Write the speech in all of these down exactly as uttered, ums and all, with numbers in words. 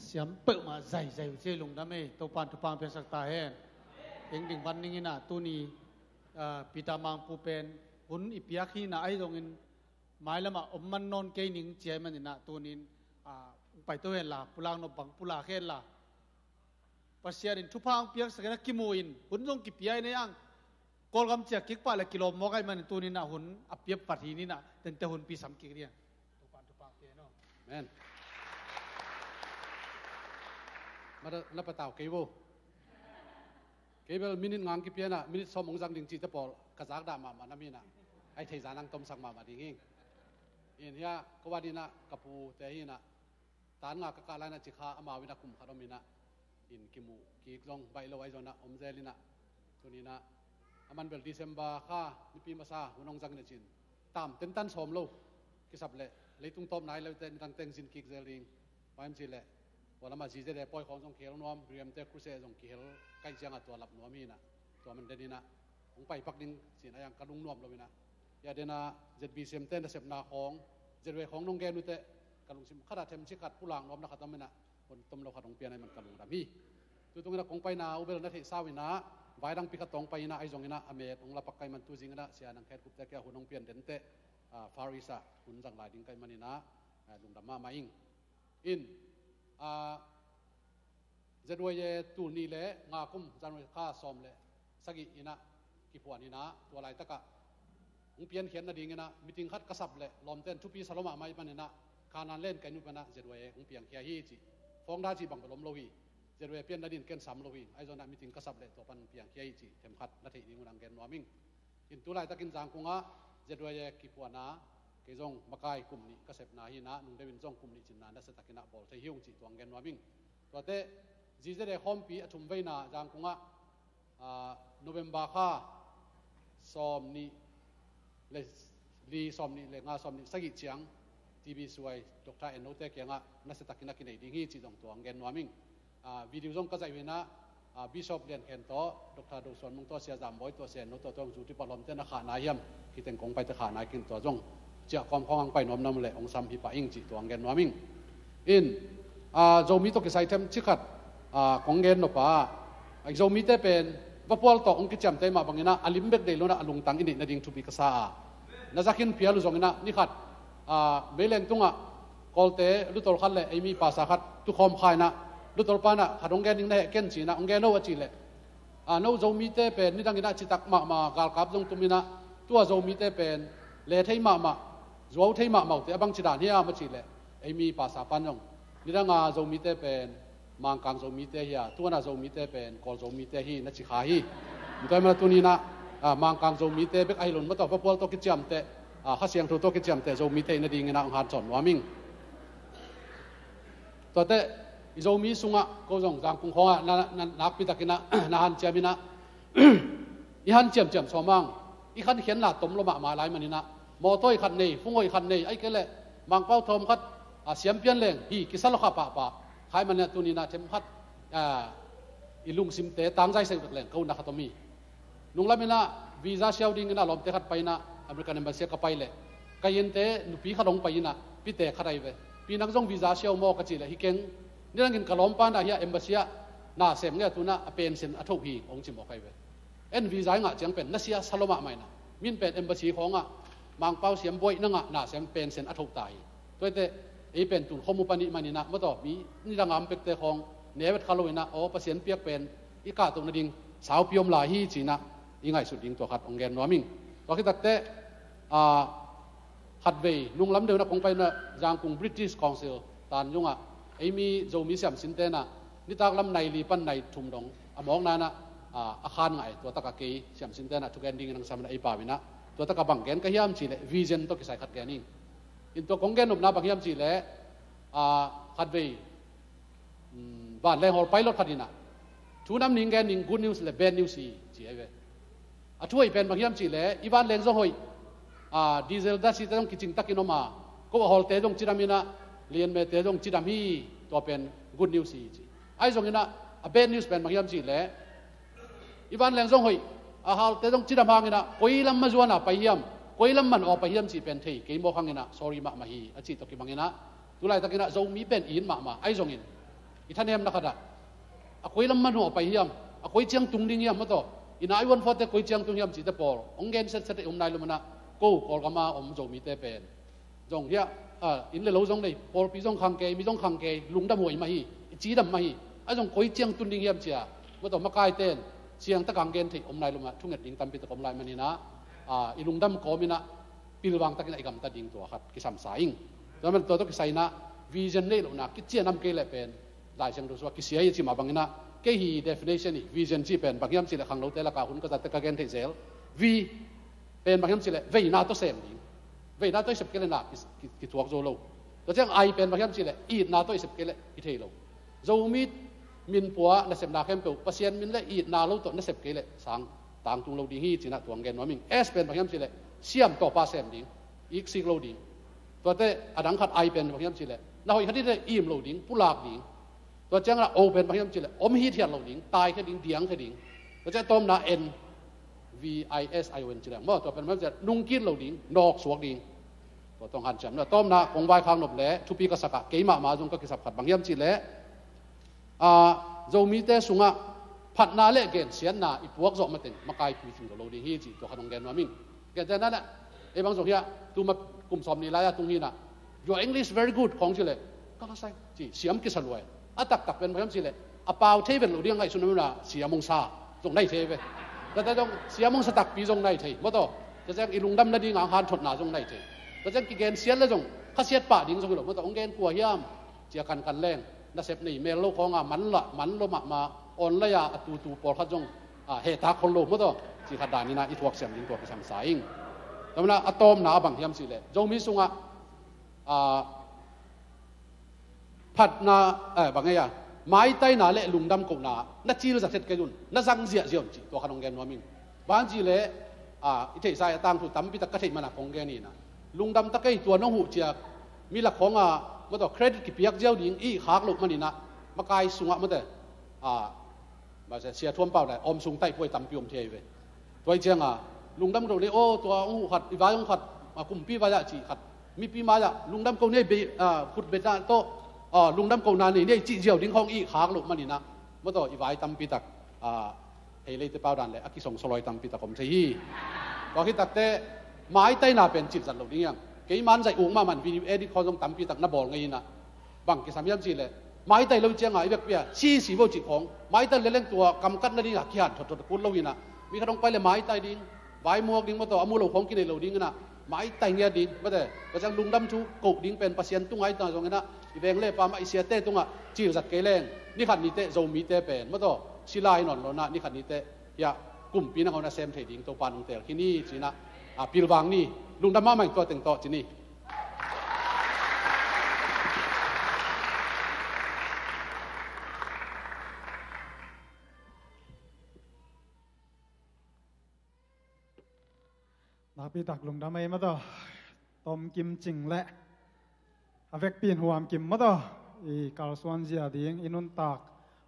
Siam peuhmah zaizai uh ci lungdam ei. Topan thupha piaksak ta hen. Eng ding van ning inah tuni, ah, Peter Mangpu pen hun i piak hinah ahi zongin mailamah om man nawn kei ning ci ahi maninah tunin, ah, hong paito henla pulak nop bang pulak henla Pasian in thupha hong piaksak inah kimu in hun zong kipia inah ang Kawlgam ciah kik pah le kilawm mawk ahi manin tuninah hun a piap pat hi ninah tente hun pi sam kik ding. Topan thupha pia no. Amen. Mada na patau kei vo. Kei bel minute ngang kipianah minute sawm hong zang ding cihte pawl ka zakdah mahmah na minah ai theizan ang tomsak mahmah ding hi. In hiah ka wan inah ka pute hinah tan nga ka kah lainah cikha amau inah kum khat om inah in kimuh kik zong baih lo ahi zonah om zel inah tuninah a man bel December kha nipi masa hun hong zang inah cin tam tentan sawm lo kisap leh leitung tawp nai lote nidang teng zin kik zel ding. Paim cih leh tua lamah zizede pawi khawng zong kihel nuam, riamte crusade zong kihel kaih ciangah tua lap nuam hinah tua man den inah hong paipak ding cin a yang ka lung nuam lo inah. Hiah denah Z B C M te nasepna khawng Z Y khawng nong gen uh teh ka lungsim khatah themci khat pulak nuamna khat om inah hon tom lo khat hong pian ahi man ka lungdam hi. Tutung inah kong paina uh bel na theih sau inah vaidang pi khat tawng pai inah ahi zong inah a met hong lapak kai man tu zing inah sia nang khet kupte kia hun hong pian den teh, ah, Far East ah hun zang lai ding kai man inah, ah, lungdam mahmah ing. In, ah, Z Y A tul nih le nga kum January kha sawm le sagih inah kiphuan inah tua laitakah hong piankhiat nading inah meeting khat ka sap leh lawmten thupi sa lo mahmah ih pan inah Kanaan len kai nu panah Z Y A hong piangkhia hi cih. Fawngda cih bang bel om lo hi. Z Y A pian nadin ken sam lo hi. Ahi zonah meeting ka sap leh tua pan piangkhia hi cih themkhat na theih ding un ang gen nuam ing. In tu laitakin Zangkungah Z Y A kiphuana kei zong makai kum nih ka sepna hinah nungdeuhin zong kum nih cinna nasiatakinah bawl thei hi ung cih tua ang gen nuam ing. Tuate Z Y A khawmpi a thum veina Zangkungah, ah, November kha sawm nih le li, sawm nih le nga, sawm nih sagih ciang T B C Y Doctor Ennote kiangah nasiatakin a kinei ding hi cih zong tua ang gen nuam ing. Ah, video zong ka zaih uh inah, ah, Bishop Lian Khen tawh Doctor Do Suan Mung tawh Sia Zam Bawi tawh Sia Enno tawh tua zong Zomi pa lawmte na khah nai hiam? Kiteng kong paite khah nai kin tua zong ciah kawm khawng ang pai nuam nam le hong sam hi pah ing cih tua ang gen nuam ing. In, ah, Zomi tawh kisai themci khat, ah, kong gen nop a, ah, Zomite pen va pual tawh hong kiciamteh mah bang inah a lim bek deih lo inah a lungtang i neih nading thupi ka sa a. Na zakhin phial uh zong inah ni khat, ah, meileng tungah Kawlte lutol khat le eimi pasa khat tukhawm kha inah lutol panah khat hong gen ding na heh ken ci inah hong gen lo a cih leh, ah, no Zomite pen nidang inah citak mahmah galkap zong tum inah tua Zomite pen le thei mahmah, zuau thei mahmah uhte a bangci dan hiam a cih leh eimi pasa pan zong nidanga Zomite pen Mangkang Zomite hi a, tuana Zomite pen Kawl Zomite hi na ci kha hi. Tua hi mana tuninah, ah, Mangkang Zomite bek ahi lo in mataw va pual tawh kiciamteh, ah, Kha Siangtho tawh kiciamteh Zomite hi nadinginah hong hancawn nuam ing. Tuate i Zomi sungah ko zong Zangkung khawngah na, na, nakpitakinah na hanciam inah i hanciamciam sawmang i khankhiatna tom lo mahmah lai maninah mawtaw i khat nei, fungho i khat nei, ahi kei leh Mangpau thawm khat, ah, siampian leng hi kisa lo kha pahpah. Khai maninah tuninah themkhat, ah, i lungsimte tangzai sek vek leng ka unna khat om hi. Nunglam inah visa siau dingin a lawmte khat pai inah American Embassy ah ka pai leh ka innte nupi khat hong pai inah pite khat ahi ve. Pi nang zong visa siau maw ka cih leh hi keng. Nidangin ka lawmpa inah hiah Embassy ah na sem ngei a tunah a pension a thoh hi hong ci mawk ahi ve. En visa i ngah ciang pen na sia sa lo mahmah inah min pen Embassy khawngah Mangpau siam buaih na ngah na sem pension a thoh ta hi. Tuaite ei pen tun khawm uh panih maninah mataw mi nidang a om pekte khawng ne vet kha lo inah aw Pasian piak pen i kahtoh nading saupi om lai hi cinah i ngaihsut ding tua khat hong gen nuam ing. Tua khitakteh, ah, khatvei nunglam deuh inah kong pai inah Zangkung British Council tan zungah eimi Zomi siamsinte inah nitak lam nai li pan nai thum dong a mawkna inah, ah, a khan ngah ei. Tua takah kei siamsinte inah thugen dingin hong sam inah ei pau inah tua takah bang gen ka hiam cih leh vision tawh kisai khat gen ing. In tua kong gen nopna bang hiam cih leh, ah, khatvei, mm, vanleng hawl pilot khat inah thu nam ning gen ning good news le bad news hi ci ahi ve. A thu hoih pen bang hiam cih leh i vanleng zong hoih, ah, diesel dasite zong kicing takin om a, ko a hawlte zong cidam inah lianmete zong cidam hi. Tua pen good news hi ci. Ahi zong inah a bad news pen bang hiam cih leh i vanleng zong hoih, a hawlte zong cidam hang inah koi lam ma zuan a pai hiam, koi lam man aw pai hiam cih pen thei kei mawk hang inah sorry mahmah hi a cih tawh kibang inah tu laitakinah Zomi pen it mahmah ahi zongin I thanemna khatah a koi lam manawh a pai hiam, a koi ciang tung ding hiam, maw taw, i nai uanfuate koi ciang tung hiam cihte pawl hong gen setset i om nai lo manah, ko Kawlgama om Zomite pen zong hiah, ah, inn le lo zong nei, pawlpi zong khang kei, mi zong khang kei, lungdam huai mah hi, i cidam mah hi. A zong koi ciang tun ding hiam cia, maw taw, makaite in siangtak hong gen theih om nai lo mah, thunget ding tampi tak om lai maninah, ah, i lungdam kawminah pilvang takinah i gamta ding tua khat kisam sa ing. Tua man tua tawh kisai inah vision neih lohna kician am kei leh pen Lai Siangtho sungah kisia hi a ci mah banginah, kei hi definition hi, vision cih pen bang hiam cih leh khanglote lakah hun ka zatte ka gen theih zel. Vi pen bang hiam cih leh veina tawh sem ding. Veina tawh i sep kei leh na ki, ki, kithuak zo lo. Tua ciang I pen bang hiam cih leh itna tawh i sep kei leh i thei lo. Zomi min pua nasepna khempeuh Pasian min le itna lo tawh nasep kei leh sang tangtung lo ding hi cinah tua hong gen nuam ing. S pen bang hiam cih leh siam tawpa sem ding, iksik lo ding. Tuate a dang khat I pen bang hiam cih leh na hoih khat i leh im lo ding, pulak ding. Tua ciangah O pen bang hiam cih leh om hithiat lo ding, taikhia ding, diangkhia ding. Tua ciang tawmna N, V I S I O N ci leng maw, tua pen bang hiam cih leh nungkik lo ding, nawksuak ding. Tua tawh hanciam na tawmna kong vaikhak nop leh thupi ka sakah keimah mah zong ka kisap khat bang hiam cih leh, ah, Zomite sungah phatna le gensiatna i puak zawh mateng makaipui cing zo lo ding hi cih tua khat hong gen nuam ing. Gensiatna le ei bang zong hiah tuma kum sawm ni lai-a tung hinah, "Your English very good," khawng ci leh, "Ka la sai," ci, siam kisa luai. A taktak pen bang hiam ci leh a pau thei ven lo ding a ngaihsun a muna siam hong sa zong nai thei ve. Tua ciang zong siam hong sa takpi zong nai thei, maw taw. Tua ciang i lungdam nading a hong hanthotna zong nai thei. Tua ciang kigensiat le zong khasiat pah ding zong hi lo, maw taw. Hong gen kua hiam cia kankan leng, nasep nei mel lo khawnga man lah man lo mahmah, online-a a tutu pawlkhat zong, ah, hehtak khol lo, maw taw, cih khat daninah i thuaksiam ding tua kisam sa ing. Tua manah a tawmna a bang hiam cih leh Zomi sungah, ah, phatna, eh, bang ei a, maitaina le lungdam kohna na cil za thet kei un, na zang ziahziah un cih tua khat hong gen nuam ing. Bang ci leh, ah, i theihsa a tangthu tampi tak ka theih manah kong gen inah, lungdam ta kei tua nong huh ciak mi lak khawngah, maw taw, credit kipiak ziau ding i khak loh maninah makai sungah, maw taw, ah, maw taw, sia thuam pau lai om sung taihpuai tampi om thei ve. Tua hi ciangah lungdam ko le, aw, tua hong huh khat, i vai hong khat, ah, kumpi vai-ah cih khat, mipi mai-ah lungdam ko nei, ah, khutbetna tawh, ah, lungdam kona nei nei cih ziau ding khawng i khak loh maninah, maw taw, i vai tampi tak, ah, hei leite pau dan le a kisongsoloi tampi tak om thei hi. Tua khit takteh maitaina pen cil zat lo ding hiang. Keiman zaih uk mahmah in video edit khawng zong tampi tak na bawl ngei inah, bang kisam hiam cih leh maitai lo ciangah i vekpi-ah si si vo cih khawng, maitai leleng tua kamkatna dingah kihan thotthot a kul lo inah, mi khat hong pai le maitai ding, vaimuak ding, maw taw, a mu lo khawng kinei lo ding inah, maitai ngiat ding, maw taw. Tua ciang lungdam thu koh ding pen Pasian tungah i tungah zong inah, i veng le pa mah, i siate tungah cil zat kei leng, ni khat ni teh Zomite pen, maw taw, sila hi nawn lo inah, ni khat ni teh hiah kumpi nangawn a sem thei ding Topa in hong teel khin hi cinah, ah, pilvang ni. Lungdam mahmah ing tua teng tawh ci ni. Nakpi tak lungdam ei, maw taw. Tom Kim Cing le a vekpi in Huam Kim, maw taw, i kalsuan zia ding, i nuntak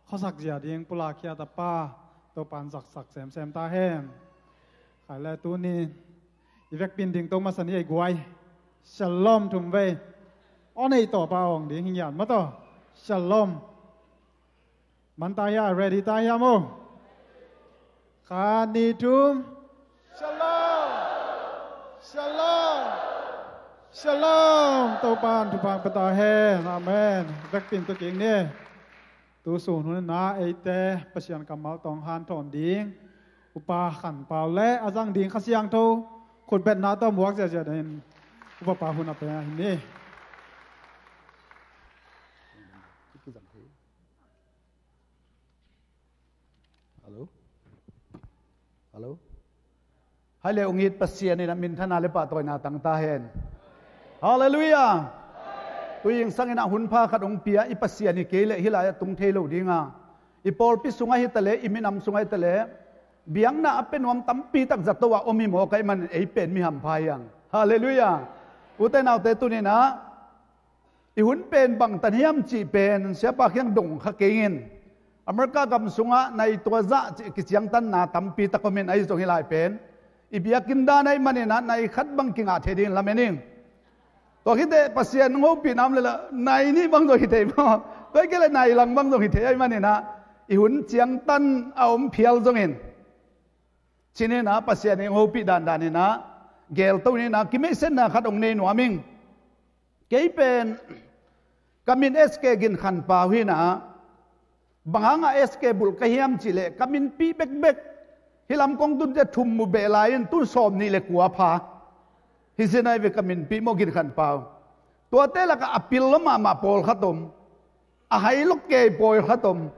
khuasak zia ding pulak khiat a pa, Topa in zaksak semsem ta hen. Khai le tuni i vekpi in dingto masa ni ei guai. Shalom thum vei. Aw nei tawpa awng ding hi ngiat, maw taw. Shalom. Man ta hia, ready ta hia maw? Khat, nih, thum. Shalom. Shalom. Shalom. Topa in thupha pia ta hen. Amen. Vekpi in tu kik ni. Tu sun hun inah eite Pasian kammal tawh hanthawn ding Upa Khan Pau le a zang ding Kha Siangtho khutbetna tawh muak ziahziah in Upa pa hun a pia hi ni. Hello? Hello? Hai le ung it, Pasian in a minthanna le pahtawina tang ta hen. Halleluiah! Tui zingsang in a hun pha khat hong pia i Pasian hi kei leh hih lai-ah tung thei lo ding a, i pawlpi sungah hi ta leh, i minam sungah hi ta leh, biakna a pia nuam tampi tak zato-ah om hi mawk ahih manin ei pen mi hampha hi hang. Halleluiah! Ute naute, tuni-in ah i hun pen bangtan hiam cih pen siapa kiang dong kha kei ing. America gam sungah nai tua zah cih kiciangtanna tampi tak om in, ahi zong hih lai pen i biakinn dan ahih manin ah nai khat bang kingah thei dingin lamen ing. Tua khit teh Pasian hong hopihna om leh lah nai nih bang zong hi thei maw? Tua hi kei leh nai lang bang zong hi thei ahih manin ah, i hun ciangtan a om phial zongin, cih ni-in ah Pasian in hong hopih dandan in ah, gelto ni-in ah, kimeihsetna khat hong nei nuam ing. Kei pen ka min S K Gin Khan Pau hi-in ah, bang hangah S K bulh ka hiam cih leh ka minpih bekbek hih lam kong tun ciang thum mu beh lai-in tun sawmnih le kua pha. Hi sin ahi ve, ka minpih maw, Gin Khan Pau. Tuate lakah a pil lua mahmah pawlkhat om, a hai lua kei pawlkhat om,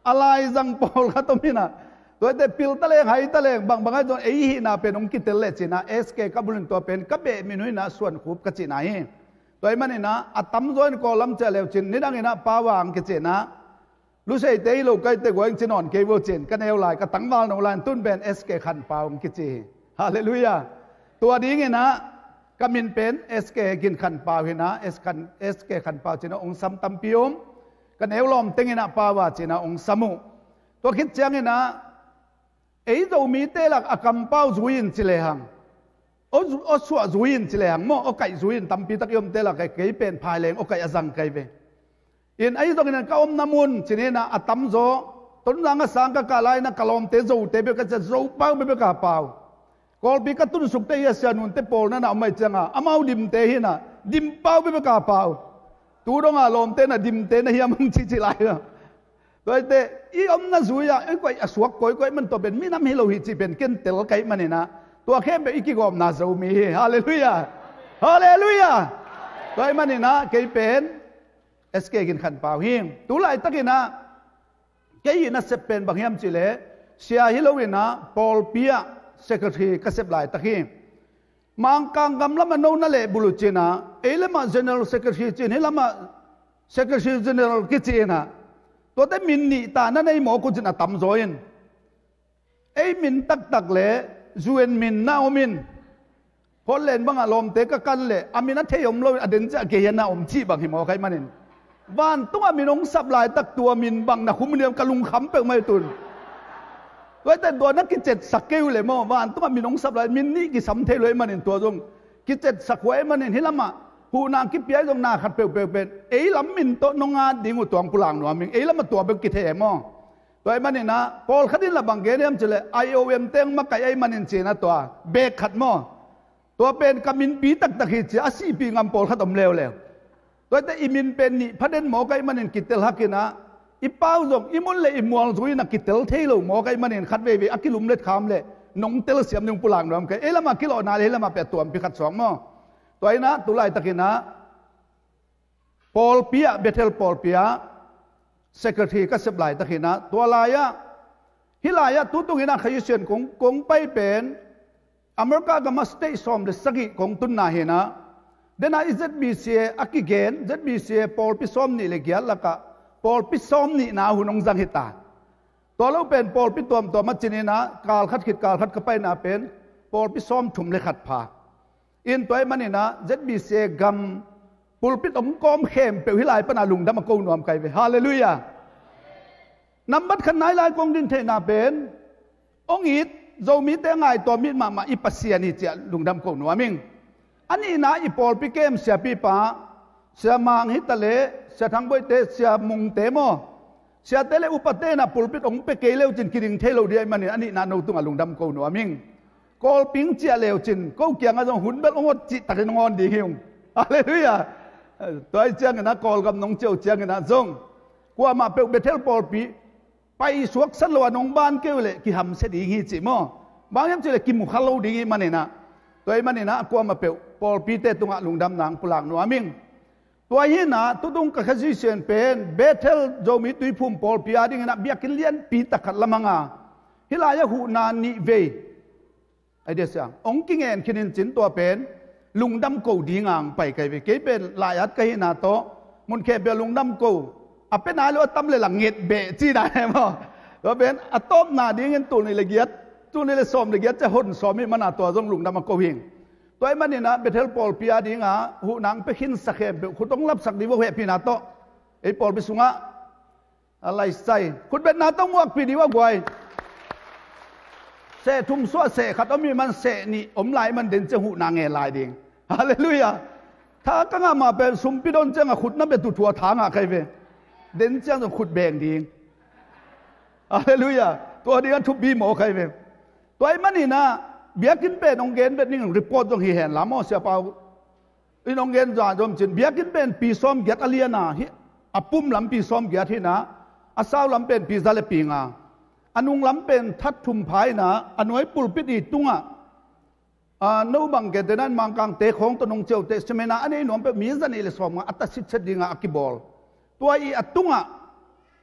a laizang pawlkhat om hi-in ah, tuate pil taleng hai taleng bangbang ahi zong ei hihna pen hong kitel leh cih ni-in ah, S K ka bulh in tua pen ka beh min uh hi-in ah Suan Khup ka cihna hi. Tua ahih manin ah a tamzaw in Kawl lam ciah le uh cin, nidang in ah Pau Vang kici-in ah, Luseite hi lo ka hi teh, guai ing ci nawn kei vo cin, ka neu lai, ka tangval no lai-in tun pen S K Khan Pau hong kici hi. Halleluiah. Tua dingin ah ka min pen S K Gin Khan Pau hi-in ah, S K Khan, S K Khan Pau cih ni-in ah hong sam tampi om. Ka neu lawm teng in ah Pau Vang cih ni-in ah hong sam uh. Tua khit ciangin ah ei Zomite lak a kampau zui in ci lehang, aw zu-, aw suah zui in ci lehang maw, aw kaih zui in tampi tak i omte lak, kei pen phai leng aw kaih a zang ka hi ve. In ahi zongin ah ka omna mun cih ni-in ah a tamzaw, Tonzang a sang ka kah lai-in ah ka lawmte Zote bek ka ci a, Zo pau bekbek a pau. Kawlpi ka tunsuk teh hi a, Sia Nunte pawl na na om ahih ciangin ah amau Dimte hi-in ah Dim pau bekbek a pau. Tu dong a lawmte na Dimte na hiam hong cihcih lai-in ah. Tua hi teh i omna zui-ah i koih a suak kawikawi ahih manin tua pen minam hi lo hi cih pen ken tel ka hih manin ah, tua khempeuh i kigawmna Zomi hi. Halleluiah. Halleluiah. Tua ahih manin ah kei pen S K Gin Khan Pau hi. Tu laitakin ah kei ii nasep pen bang hiam cih leh, sia hi lo-in ah pawlpi ah secretary ka sep laitak hi. Mangkang gam lamah no na lehbulh uh cin ah, ei lamah General Secretary cin, hih lamah Secretary General kici-in ah, tuate min nih ta na nei mawk uh cin, a tamzaw in. Ei min taktak le U N min na om in, Portland bangah lawmte ka kan leh a min a thei om lo-in a den ciang kei hiam na om cih bang hi mawk ahih manin, vantungah min hong sap laitak tua min bang na khum uh hiam, ka lungkham peuhmah hi tun. Tua hi teh tua na kicetsak kei uh leh maw, vantungah min hong sap lai, min nih kisam thei lo ahih manin tua zong kicetsak huai ahih manin, hih lamah huhna kipia hi zong na khat peuhpeuh pen ei lam min tawh nong at ding uh tuang pulak nuam ing, ei lamah tua bek kithei e maw. Tua ahih manin ah pawlkhat in lah bang gen hiam cih leh, I O M teng makaih ahih manin ci-in ah tua bek khat maw. Tua pen ka minpih taktak hi ci-a a sihpih ngam pawlkhat om leuleu. Tua hi teh i min pen nih pha den mawk ahih manin kitel hak in ah, i pau zong i mun le i mual zui-in ah kitel thei lo mawk ahih manin khat veivei a kilumlet kham leh nong telsiam ding pulak nuam ka hi. Ei lamah kilawhna le hih lamah pen a tuampi khat suak maw. Tua hi-in ah tu laitakin ah pawlpi ah, Bethel pawlpi ah secretary ka sep laitakin ah, tua lai-ah, hih lai-ah tu tungin ah kha Christian kong, kong pai pen America gam ah state sawm le sagih kong tunna hi-in ah, den ah i Z B C A a kigen, Z B C A pawlpi sawmnih le giat lakah pawlpi sawmnihna hun hong zang hi ta. Tua lo pen pawlpi tuamtuam ah ci ni-in ah, kal khat khit kal khat ka paina pen pawlpi sawmthum le khat pha. In tua ahih manin ah Z B C A gam pulpit hong kawm khempeuh hih lai pan ah lungdam a ko nuam ka hi ve. Halleluiah. Nambat khat nai lai kong din theihna pen, hong it, Zomite a ngaihtuah it mahmah i Pasian hi ci-a lungdam ko nuam ing. A nihna i pawlpi kem siapipa, Sia Mang hi ta leh, Sia Thang Boihte, Sia Mungte maw, siate le upate in ah pulpit hong pia kei le uh cin kiding thei lo ding ahih manin a nihna no tungah lungdam ko nuam ing. Kawlpi hong ciah le uh cin ko kiangah zong hun bel hong ot cihtakin hong awn ding hi ung. Halleluiah. Tua ahih ciangin ah Kawlgam nong ciah uh ciangin ah zong kuamah peuh Bethel pawlpi paisuak sat lo a nong ban kei uh leh kihamsia ding hi cih maw. Bang hiam cih leh kimu kha lo ding ahih manin ah. Tua ahih manin ah kuamah peuh pawlpite tungah lungdamna hong pulak nuam ing. Tua hi-in ah tutung ka kha Christian pen Bethel Zomi Tuiphum pawlpi adingin ah biakinn lianpi tak khat lamang a, hih lai-ah huhna nih vei, ai dia siang, hong kingen khin in cin tua pen lungdam ko ding a hong pai ka hi ve. Kei pen lai-at ka hihna tawh mun khempeuh ah lungdam ko, a pia nai lo a tam leh lah nget beh ci dan e maw. Tua pen a tawpna dingin tul nih le giat, tul nih le sawm le giat ciang hon sawm ahih manin ah tua zong lungdam a ko hi ing. Tua ahih manin ah Bethel pawlpi adingin ah huhna hong pia khinsa khempeuh khut hong lapsak dih uh a, hehpihna tawh. Ei pawlpi sungah a laisai khutbetna tawh hong uakpih dih uh a, guai. Seh thum suah seh khat om ahih man seh nih om lai ahih man den ciang huhna ngen lai ding. Halleluiah. Tha ka ngah mah pen sumpi don ciangah khut na bia tuthua tha ngah ka hi ve. den ciang zong khut beng ding. Halleluiah. Tua ding a thupi mawk hi ve. Tua ahih manin ah biakinn pen hong gen vet ning, report zong hi hen la maw, siapa in hong gen zah zom cin, biakinn pen pi sawm giat a lian a, hi, a pum lam pi sawm giat hi-in ah, a sau lam pen pi za le pi nga, a nung lam pen that thum pha hi-in ah, a nuai pulpit i tungah, a, no bang kei te nan Mangkangte khawng tawh nong ciau teh, seminar a nei nuam peuh mi za nih le sawm nga a ta sitset ding a a kibawl. Tua i a tungah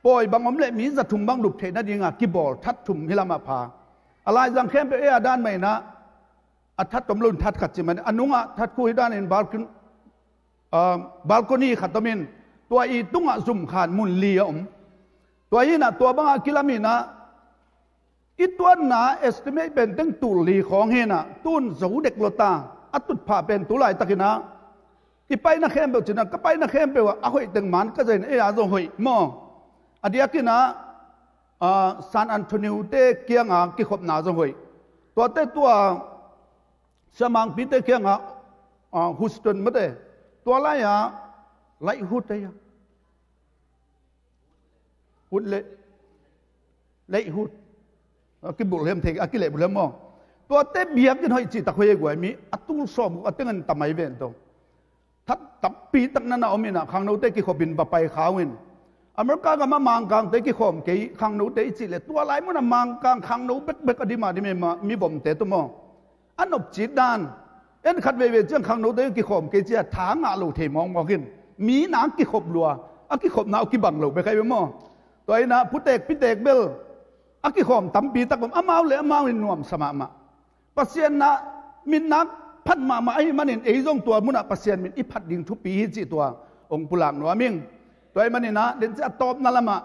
pawi bang om leh mi za thum bang lup theih nading a kibawl, that thum hi lam ah pha. A laizang khempeuh ei a dan mah in ah, a that om lo in that khat ci mah in, a nungah that khu hi dan in balcon-, ah, balcony khat om in, tua i tungah zumkhan mun li a om. Tua hi-in ah, tua bang a kilam hi-in ah, i tuanna estimate pen teng tul li khawng hi-in ah, tun zo dek lua ta, a tutphah pen tu laitak in ah, i paina khempeuh cin ah, ka paina khempeuh ah, a hoih teng man ka zai in, ei a zong hoih maw. A diakin ah, ah, San Antonio te kiangah kikhopna zong hoih. Tuate tua Siamangpite kiangah, ah, Houston mate. Tua lai-ah Lakewood ei a. Wood le, Lakewood. A kibulh hiam thei, a kilehbulh hiam maw. Tuate biakinn hoih cihtak hoih ei guai, mi a tul sawm a teng an tam ai ven tawh. That tampi tak na na om in ah, khangnote kikhop in va pai kha uh in. America gam ah Mangkangte kikhawm kei, khangnote i cih leh, tua lai mun ah Mangkang khangno bekbek a dim a dim e, ma, mi vomte tawh maw. A nopcit dan. En khat veivei ciang khangnote kikhawm kei ci-a tha ngah lo thei mawkmawk in. Mi na kikhop lua, a kikhopna uh kibang lo bek ai ve maw. Tua in ah putek pitek bel a kikhawm tampi tak om, amau le amau in nuamsa mahmah. Pasian na, min nak phat mahmah ahih manin ei zong tua mun ah Pasian min i phat ding thupi hi cih tua hong pulak nuam ing. Tua ahih manin ah, den ciang a tawpna lam ah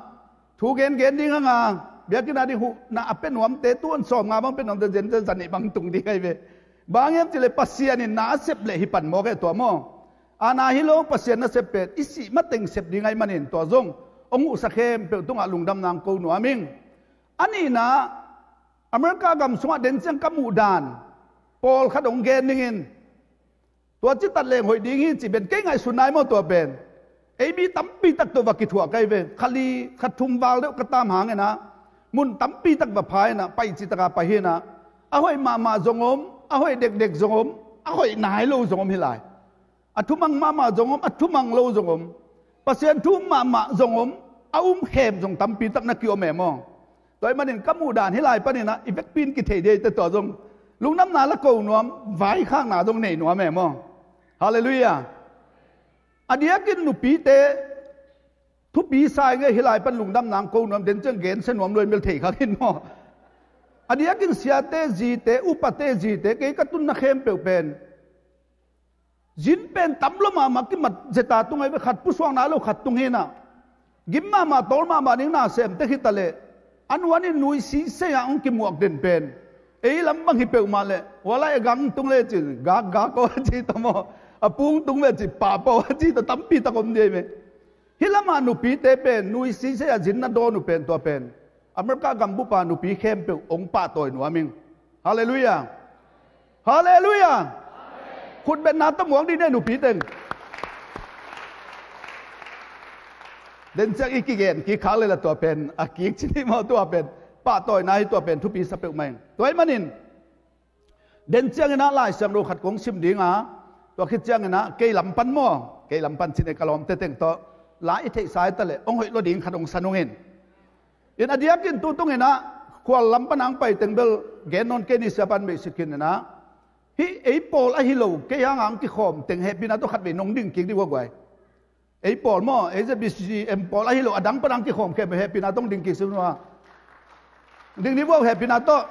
thu gengen ding hang a, biakinn a ding huhna a pia nuamte, tu-in sawm nga bang pia nuamte, zen zen za nih bang tung ding ai ve. Bang hiam cih leh Pasian in na a sep leh hi pan mawk e tua maw. A na hi lo, Pasian na sep pen i sih mateng sep ding ahih manin tua zong hong huhsa khempeuh tungah lungdamna hong ko nuam ing. A nihna, America gam sungah den ciang ka muh dan pawlkhat hong gen ning in. Tua citat leng hoih ding hi cih pen kei ngaihsun nai maw tua pen. Ei mi tampi tak tawh va kithuah ka hi ve. Kha li kha thum val deuh ka tam hang in ah, mun tampi tak va pha in ah, pai cihtak a pai hi in ah, a hoih mahmah zong om, a hoih dekdek zong om, a hoih nai lo zong om hi lai. A thumang mahmah zong om, a thumang lo zong om. Pasian thu um mahmah zong om, a um khem zong tampi tak na ki-om e maw. Tua ahih manin ka muh dan hih lai panin ah i vekpi in kithei dei te tua zong lungdamna la ko nuam, vaikhakna zong nei nuam e maw. Halleluiah. A diakin nupite thupi sa ing e, hih lai pan lungdamna hong ko nuam, den ciang gensia nuam lua in bel thei khak in maw. A diakin siate zite, upate zite, kei ka tunna khempeuh pen zin pen tam lua mahmah kimat zeta tung ai ve, khat pusuak nai lo khat tung hi in ah. Gim mahmah, tawl mahmah ding na sem tek hi ta leh, a nuan in nuisisei ah hong kimuak den pen ei lam bang hi peuhmah leh, hua lai a gang tung le cin gakgak aw a ci ta maw, a pung tung ve cin pahpah aw a ci ta tampi tak om ding ai ve. Hih lamah nupite pen nuisisei ah zin na dawn uh pen tua pen America gambup a nupi khempeuh hong pahtawi nuam ing. Halleluiah. Halleluiah. Khutbetna tawh muak dih ni e nupi teng. Den ciang i kigen kik khak leh la tua pen a kik ci ni maw, tua pen pahtawina hi, tua pen thupi sa peuhmah ing. Tua ahih manin den ciangin ah Lai Siangtho khat kong sim ding a, tua khit ciangin ah kei lam pan maw, kei lam pan ci ni e, ka lawmte teng tawh la i theihsa hi ta leh hong hoih lua ding khat hong sa nung in. In a diakin tu tungin ah khual lam pan hong pai teng bel gen nawn kei ni, siapa in beisik khin in ah, hih ei pawl ahi lo, kei hang hong kikhawm teng hehpihna tawh khat vei nong ding kik dih ua guai. Ei pawl maw, ei Z B C M pawl ahi lo, a dang pan hong kikhawm khempeuh hehpihna tawh ding kik suk nua. Ding ni vua hehpihna tawh.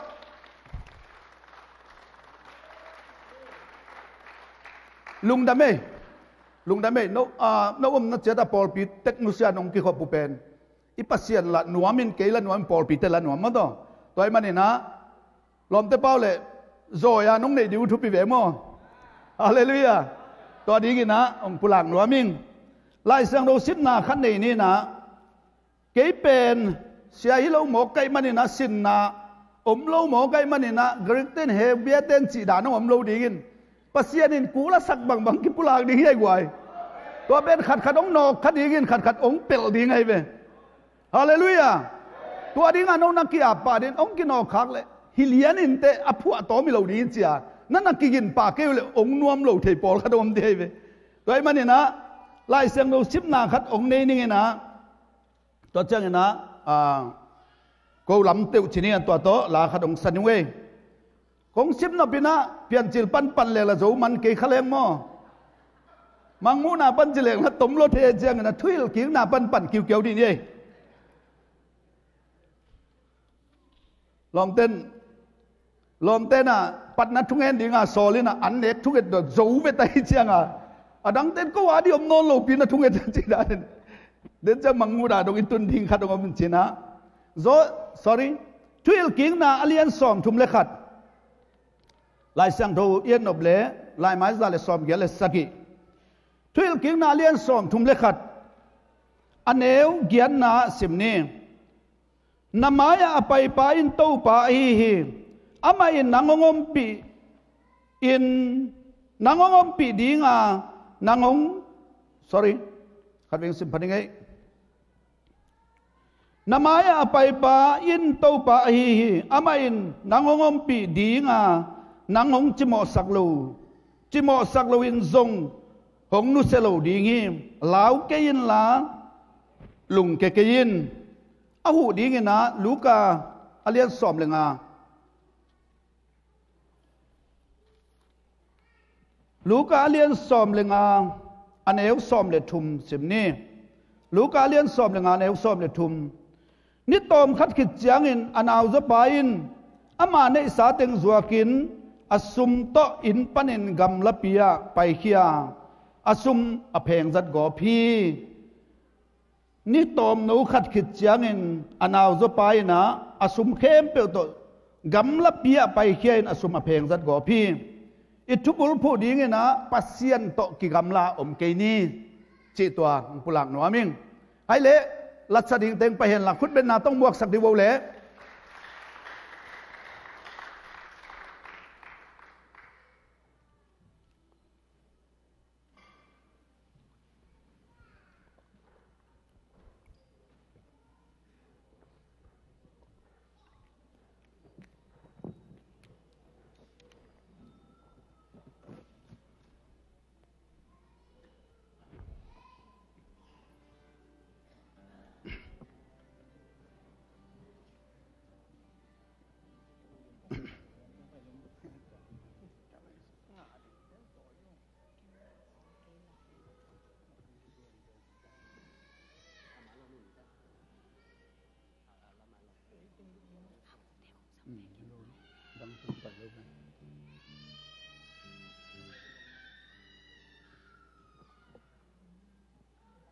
Lungdam ei. Lungdam ei. No, ah, no omna ciat a pawlpi tek nusia nong kikhop uh pen i Pasian la nuam in, kei la nuam in, pawlpite la nuam maw taw. Tua ahih manin ah lawmte pau le zawi a nong neih ding uh thupi ve maw. Halleluiah. Tua dingin ah hong pulak nuam ing. Lai Siangtho simna khat nei ni in ah, kei pen sia hi lo mawk ka hih manin ah, sinna om lo mawk ka hih manin ah, Greek ten Hebrew ten cih dan hong om lo dingin Pasian in kul a sak bangbang kipulak ding hi ai guai. Tua pen khatkhat hong nawk kha dingin khatkhat hong pelh ding ahi ve. Halleluiah. Tua dingah no na ki-ap pah ding, hong kinawkkhak leh hi lian inteh a phuahtawm hi lo ding cia. Na na kigin pah kei uh leh hong nuam lo thei pawlkhat hong om ding ahi ve. Tua ahih maninah Lai Siangtho simna khat hong nei ninginah, tua cianginah, ah, ko lam teuh ci ni a, tua tawh la khat hong sa ning uh ei. Kong sim nopinah Piancil panpan lel a zo man kei kha leng maw? Mangmuhna pan ci leng la tom lo thei cianginah thuhilhkikna panpan kiukiau dih ni ei. Lawmten, lawmten ah patna thungen dinga sawl inah an nek thunget dawh zo ve ta hi cianga, a dangten ko a dih om nawn lopi na thunget ci danin. Den ciang mangmuhna dong i tun ding khat dong om in cinah. Zo, sorry. Thuhilhkikna a lian sawm thum le khat. Lai Siangtho i et nop le, Lai Maiza le sawm giat le sagih. Thuhilhkikna a lian sawm thum le khat. A neu giatna sim ni. Na mai-ah a paipa in Topa ahi hi. Amah in nang hong ompih in, nang hong ompih dinga, nang hong, sorry, khat veng sim pha ning ei. Na mai-ah a paipa in Topa ahi hi. Amah in nang hong ompih dinga, nang hong cimawhsak lo, cimawhsak loin zong hong nusia lo ding hi. Lau kei inla, lungke kei in. A huh dinginah Luka a lian sawm le nga. Luka a lian sawm le nga, a neu sawm le thum sim ni. Luka a lian sawm le nga, a neu sawm le thum. Ni tawm khat khit ciangin a nauzaw pa in ama neihsa teng zuakin a sum tawh inn panin gamlapi ah paikhia a, a sum a pheng zat gawp hi. Ni tawmno khat khit ciangin a nauzaw pa inah a sum khempeuh tawh gamlapi ah paikhia in a sum a pheng zat gawp hi. I thubul phuh dinginah Pasian tawh kigamla om kei ni, cih tua hong pulak nuam ing. Hai leh, latsa ding teng pai henla khutbetna tawh muaksak dih vo leh.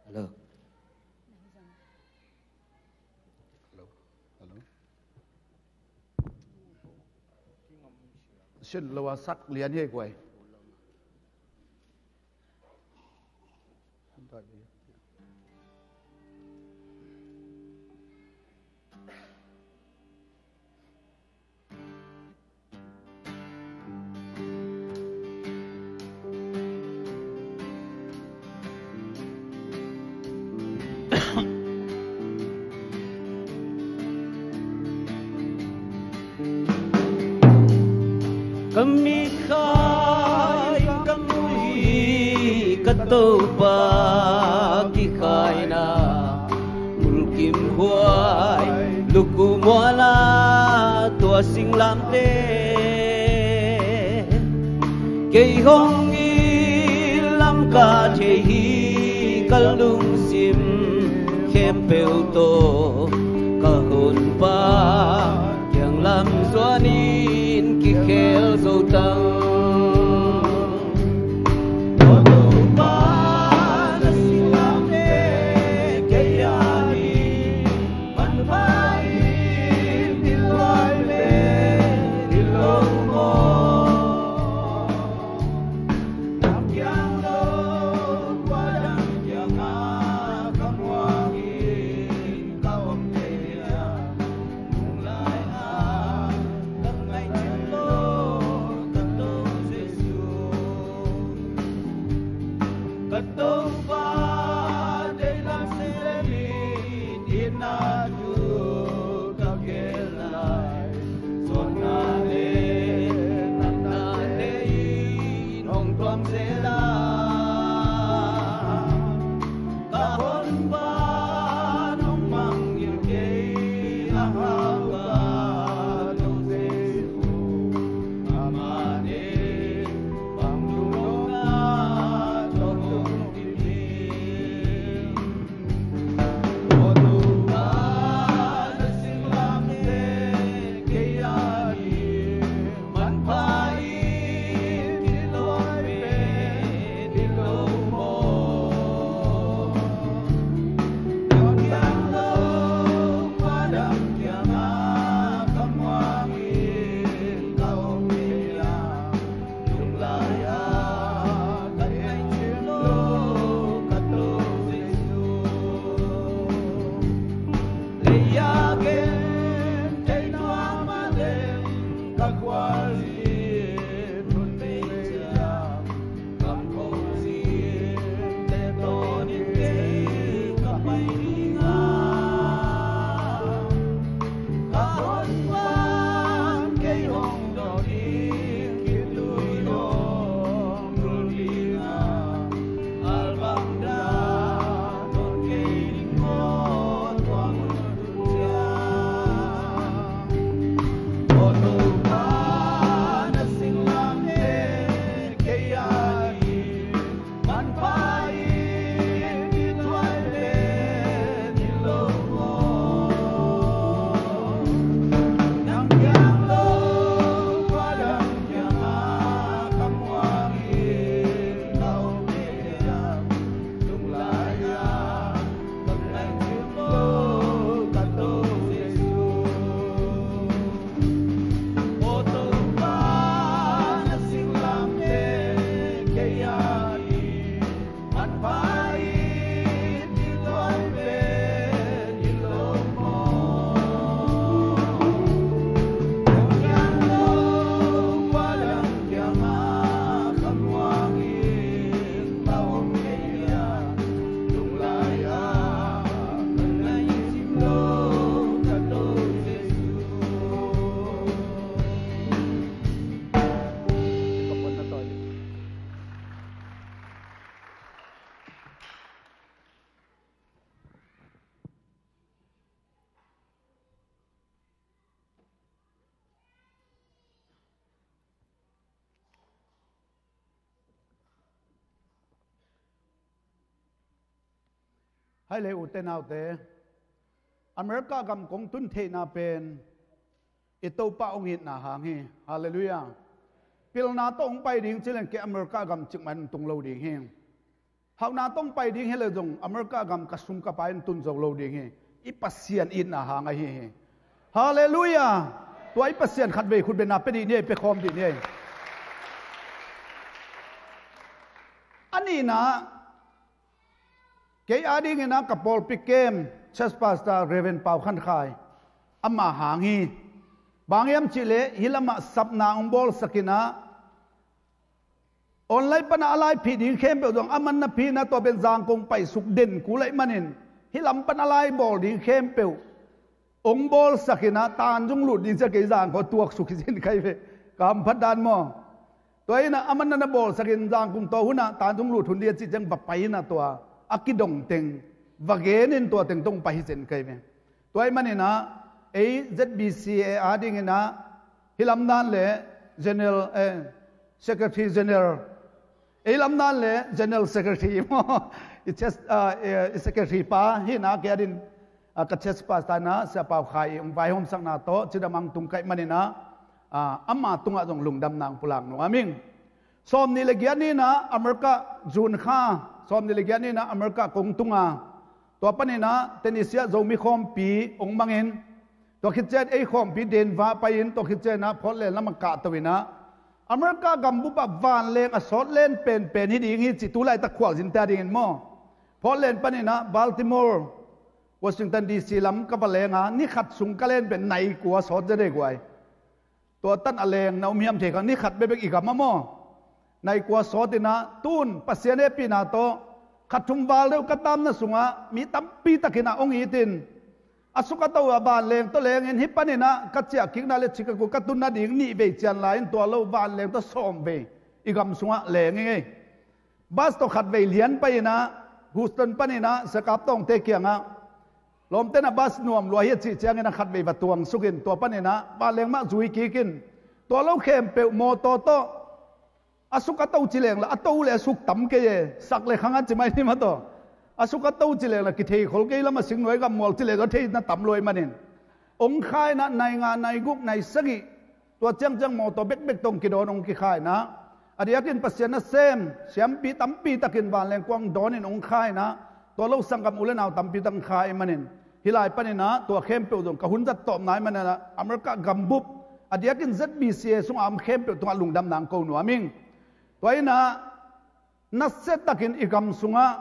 Hello. Hello. Hello. Sin lo a sak lian hi kuai. Ka mitkhai ka mu hi ka Topa kikhaina, mulkimhuai luku muala tua singlamte. Kei hong i lamka thei hi ka lungsim khempeuh tawh ka honpa kiang lam zuanin kikhel zo tang. Hai le ute naute, America gam kong tun theihna pen i Topa hong itna hang hi. Halleluiah. Pilna tawh hong pai ding ci leng kei America gam cikmah in tung lo ding hi. Hauhna tawh hong pai ding hi le zong America gam ka sum ka pai in tun zo lo ding hi. I Pasian itna hang ahi hi. Halleluiah. Tua i Pasian khatvei khutbetna pia dih ni ei, pia khawm dih ni ei. A nihna, kei adingin ah ka pawlpi kem, Church Pastor Reverend Pau Khan Khai, amah hang hi. Bang hiam cihleh hih lamah sapna hong bawlsak in ah, online pan a lai phih ding khempeuh zong aman na phih in ah, tua pen Zangkong paisuk den kul ahih manin, hih lam pan a lai bawl ding khempeuh hong bawlsak in ah, Tanjung lut ding cia kei Zangkong tuaksuk hi cin kai ve. Ka hamphat dan maw? Tua in ah aman na na bawlsak in Zangkong tua hun ah Tanjung lut hun ding a cih ciang va pai in ah, tua a kidong teng va gen in tua teng tong pai hi cin kai ve. Tua ahih manin ah ei Z B C A adingin ah hih lam dan le General, eh, Secretary General, ei lam dan le General Secretary maw? I church, ah, eh, i Secretary pa hi in ah, kei adin, ah, ka Church Pastor in ah Sia Pau Khai i hong vaihawmsakna tawh cidam hong tung ka hih manin ah, ah, ama tungah zong lungdamna hong pulak nuam ing. Sawmnih le giat ni in ah America, June kha sawmnih le giat ni in ah America kong tung a, tua panin ah Tennessee ah Zomi khawmpi hong mang in, tua khit ciang ei khawmpi Denver pai in, tua khit ciang ah Portland lam ah kahto in ah, America gambup ah vanleng a sawt len penpen hi ding hi ci, tu laitak khualzinte adingin maw? Portland panin ah Baltimore, Washington D C lam ka va leng a, ni khat sung ka len pen nai kua sawt zen ei guai. Tua tan a leng na um hiam thei kha, ni khat bekbek i gam ah maw? Nai kua sawt in ah, tun Pasian hehpihna tawh khat thum val deuh ka tamna sungah mi tampi takin ah hong it in, a suk a to ah vanleng tawh leng in, hih panin ah ka ciah kikna le Chicago ka tun nading nih vei cian lai in, tua lo vanleng tawh sawm vei i gam sungah leng ing ei. Bus tawh khatvei lian pai in ah, Houston panin ah Sia Kap Tawngte kiangah, lawmte in ah bus nuam lua hi a cih ciangin ah khatvei va tuangsuk in, tua panin ah vanleng mah zui kik in, tua lo khempeuh mawtaw tawh, a suk a to ci leng la, a to le a suk tam kei e, sak le khang a ci mai ni mah tawh, a suk a to ci leng la kithei khol kei, lam a sing nuai gam mual ci leng a thei na tam lua ahih manin, hong kha in ah nai nga, nai guk, nai sagih, tua ciangciang mawtaw bekbek tawh hong kidawn, hong kikha in ah, a diakin Pasian nasem siampi tampi takin vanleng kuang dawn in hong kha in ah, tua lo sanggam u le nau tampi tak hong kha ahih manin, hih lai panin ah tua khempeuh zong ka hun zat tawpna ahih manin ah, America gambup a diakin Z B C A sungah a om khempeuh tungah lungdamna hong ko nuam ing. Tua in ah, nasia takin i gam sungah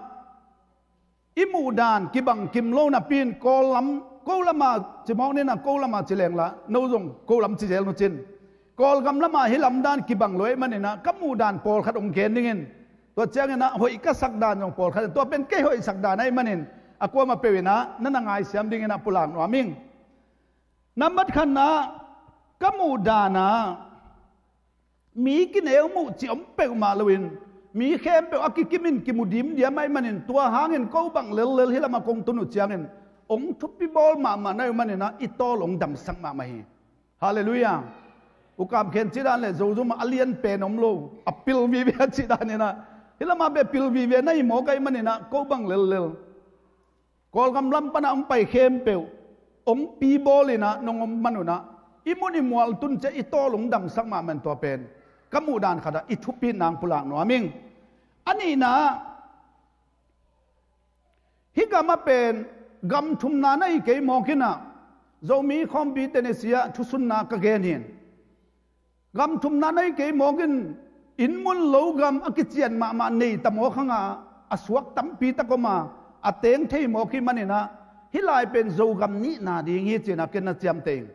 i muh dan kibang kim lo napi in, Kawl lam, ko lam a ci mawk ni in ah, ko lam a ci leng la, no zong ko lam ci zel nu cin. Kawlgam lam a hih lam dan kibang lo ahih manin ah, ka muh dan pawlkhat hong gen ning in. Tua ciangin ah hoih ka sak dan zong pawlkhat in, tua pen kei hoih sak dan ahih manin, a kuamah peuh in ah na na ngaisiam dingin ah pulak nuam ing. Nambat khatna, ka muh dan ah mi kineu muh cih om peuhmah loin, mi khempeuh a kikim in kimu dimdiam ahih manin, tua hangin ko bang lellel hih lam ah kong tun uh ciangin, hong thupi bawl mahmah na hih manin ah, i tawl hong damsak mahmah hi. Halleluiah. U Kam Khen cih dan le Zozum ah a lian pen om lo, a pil vive a cih dan in ah, hih lam ah bia pil vive na hi mawk ahih manin ah, ko bang lellel Kawlgam lam pan ah hong pai khempeuh hong pi bawl in ah nong om man un ah, i mun i mual tun ciang i tawl hong damsak mahmah in, tua pen ka muh dan khat ah i thupitna hong pulak nuam ing. A nihna, hih gam ah pen gam thumna na hi kei mawk in ah, Zomi khawmpi Tennessee ah thusunna ka gen hi. Gam thumna na hi kei mawk in, inn mun lo gam a kician mahmah nei ta mawk hang a, a suak tampi tak om a, a teng thei mawk hi manin ah, hih lai pen Zogam nihna ding hi ci-in ah ken na ciamteh ing.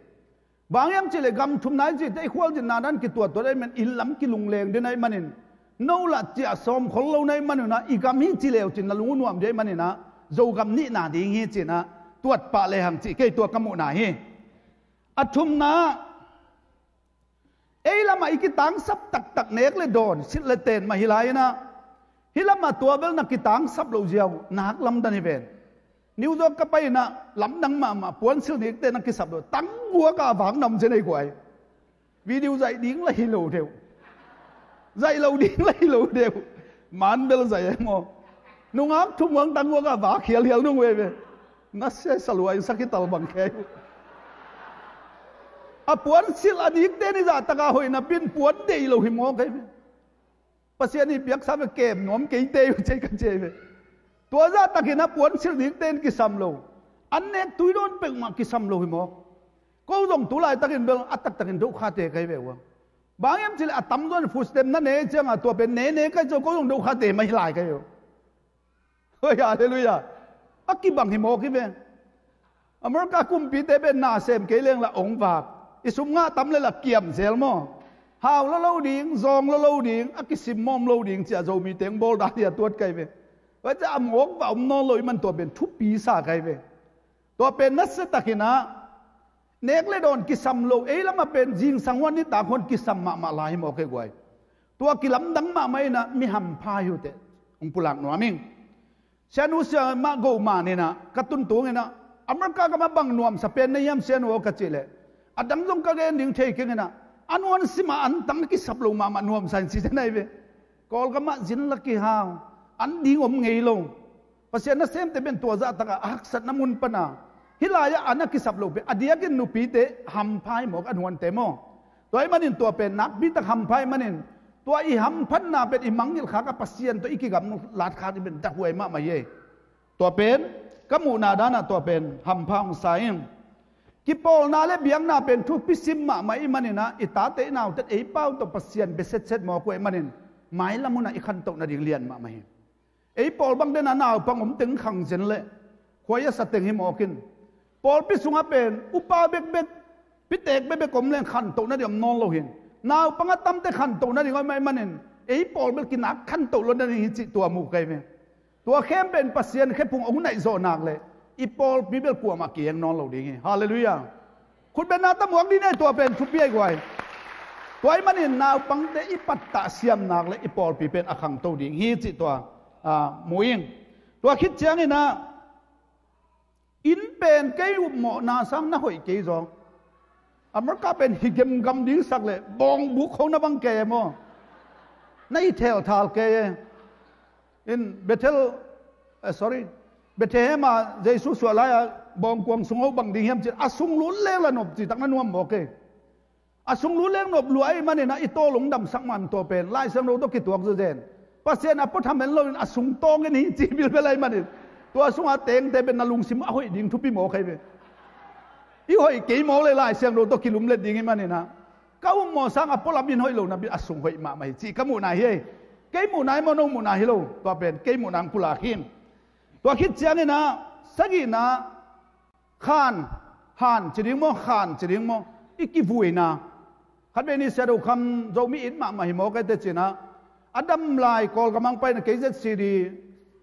Bang hiam cihleh gam thumna i cihte i khualzinna dan kituattuat ahih manin, inn lam kilungleng den ahih manin, no lah ciah sawm khol lo na hih man un ah, i gam hi ci leu cin na lung uh nuam ding ahih manin ah, Zogam nihna ding hi ci-in ah tuat pah lehang cih kei, tua ka muhna hi. A thumna, ei lamah i kitangsap taktak nek le dawn, silh le ten mah hi lai-in ah, hih lamah tua bel na kitangsap loh ziau nak lamdang hi ven. New York ka pai-in ah lamdang mahmah, puansilh nikte na kisap loh, tangguak ah a vak na om zen ei guai. Video zaih ding la hi lo deuh, zaih lo ding la hi lo deuh. Man bel zaih e maw? Nungak thumuang tanguak a va khialhial nung veve. Nasia saluai sakhi talbang khei. A puansilh a dikte ni zahtak a hoih napin puan deih lo hi mawk ei ve. Pasian i piaksa ve kem nuam keite uh cei ka cei ve. Tua zahtakin a puansilh dikte in kisam lo. An nek tui dawn peuhmah kisam lo hi mawk. Ko zong tu laitakin bel a taktakin dohkhate kai ve uh a. Bang hiam cileh a tamzaw in food stamp na ne cianga tua pen nene kai ciau ko zong dohkhate mah hi lai kai uh. Hoi, halleluiah. A kibang hi mawk hi ve. America kumpite pen na sem kei leng la ong vak. I sum ngah tam le la kiam zel maw? Hau lo lo ding, zawng lo lo ding, a kisim mawm lo ding cia Zomi teng bawl dan hi a tuat kai ve. Vai cia a mawk va om nawn lo i man tua pen thupi sa kai ve. Tua pen nasia takinah nek le dawn kisam lo ei lamah pen zingsang huan nitak huan kisam mahmah lai hi mawk ei guai. Tua kilamdang mahmah inah mi hampha hi uh teh. Hong pulak nuam ing. Sianu siamah go maninah ka tuntunginah America gamah bang nuamsa pen na hiam sianu aw ka cih leh a dang zong ka gen ding thei kenginah a nuan simah an tang a kisap lo mahmah nuamsa in si zen ahi ve. Kawlgamah zin la kihau an ding om ngei lo. Pasian nasemte pen tua zahtakah a haksatna mun pana hih lai-ah an a kisap lo pen a diakin nupite hampha hi mawk a nuante maw? Tua ih manin tua pen nakpitak hampha ih manin tua i hamphatna pen i mangngilh khak a Pasian tawh i kigamlat khak i pen dakhuai mahmah hi ei. Tua pen ka muhna danah tua pen hampha hong sa ing. Kipawlna le biakna pen thupi sim mahmah ih maninah i tate i naute ei pau tawh Pasian bia setset mawk uh ih manin mailam hunah i khantoh nading lian mahmah hi. Ei pawl bang dena naupang om teng khang zen leh khuai a sa teng hi mawkin pawlpi sungah pen upa bekbek pitek bekbek om leng khantoh nading om nawn lo hin naupang a tamte khantoh nading om ih manin ei pawl bel kinak khantoh lo nading hi cih tua muh kai ve. Tua khempeuh in Pasian khephung hong naih zawh nak leh i pawlpi bel kuamah ki-eng nawn lo ding hi. Halleluiah. Khutbetna tamuak dih ni ei tua pen thupi ahi guai. Tua ih manin naupangte i pattah siam nak leh i pawlpi pen a khangto ding hi cih tua, ah, mu ing. Tua khit cianginah inn pen kei upmawhna sang na hoih kei zaw. America pen hi gemgam dingsak leh bawngbuk kho na bang kei e maw? Na hi thelthal kei e. In Bethel, eh, sorry, Bethlehem a Jesu suah lai-a bawngkuang sung ho bang ding hiam cin a sung lut leng la nop citak na nuam maw kei? A sung lut leng nop lua ih maninah i tawl hong damsak man tua pen Lai Siangtho tawh kituak zawzen. Pasian a puatham en loin a sung tawng in hi ci bilbel ahi manin tua sungah tengte pen na lungsim a hoih ding thupi maw kei ve? I hoih kei maw le Lai Siangtho tawh kilumlet ding ih maninah ka upmawh sang a pualam in hoih lo na bin a sung hoih mahmah hi cih ka muhna hi ei. Kei muhna hi maw no muhna hi lo tua pen kei muhna ang pulak hi. Tua khit cianginah sagihna khan, han ci ding maw khan ci ding maw i kivuina. Khatvei ni Sia Do Kham Zomi it mahmah hi maw kei te cinah a dam lai Kawlgam ang paina kei Z C D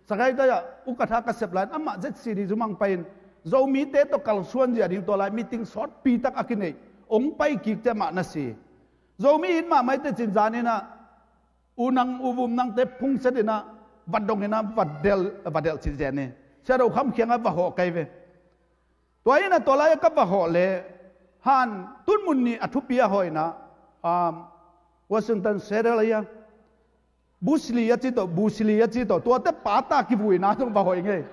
Sagaita ah ukatha ka sep lai-in amah Z C D zum ang pai-in Zomite tawh kalsuan zia ding tua lai meeting sawtpi tak a kineih hong pai kik te amah na si. Zomi it mahmah ih te cin zaninah u nang u vum nangte phungset inah va dong inah va delh, va delh cih zen hi. Sia Do Kham khiangah va hawh kei ve. Tua inah tua lai-ah ka va hawh leh han tun mun nih a thupi a hawh inah, um, Washington Seattle ahi a Busli a ci tawh, Busli a ci tawh tuate pata kivuina zong va hoih ngei.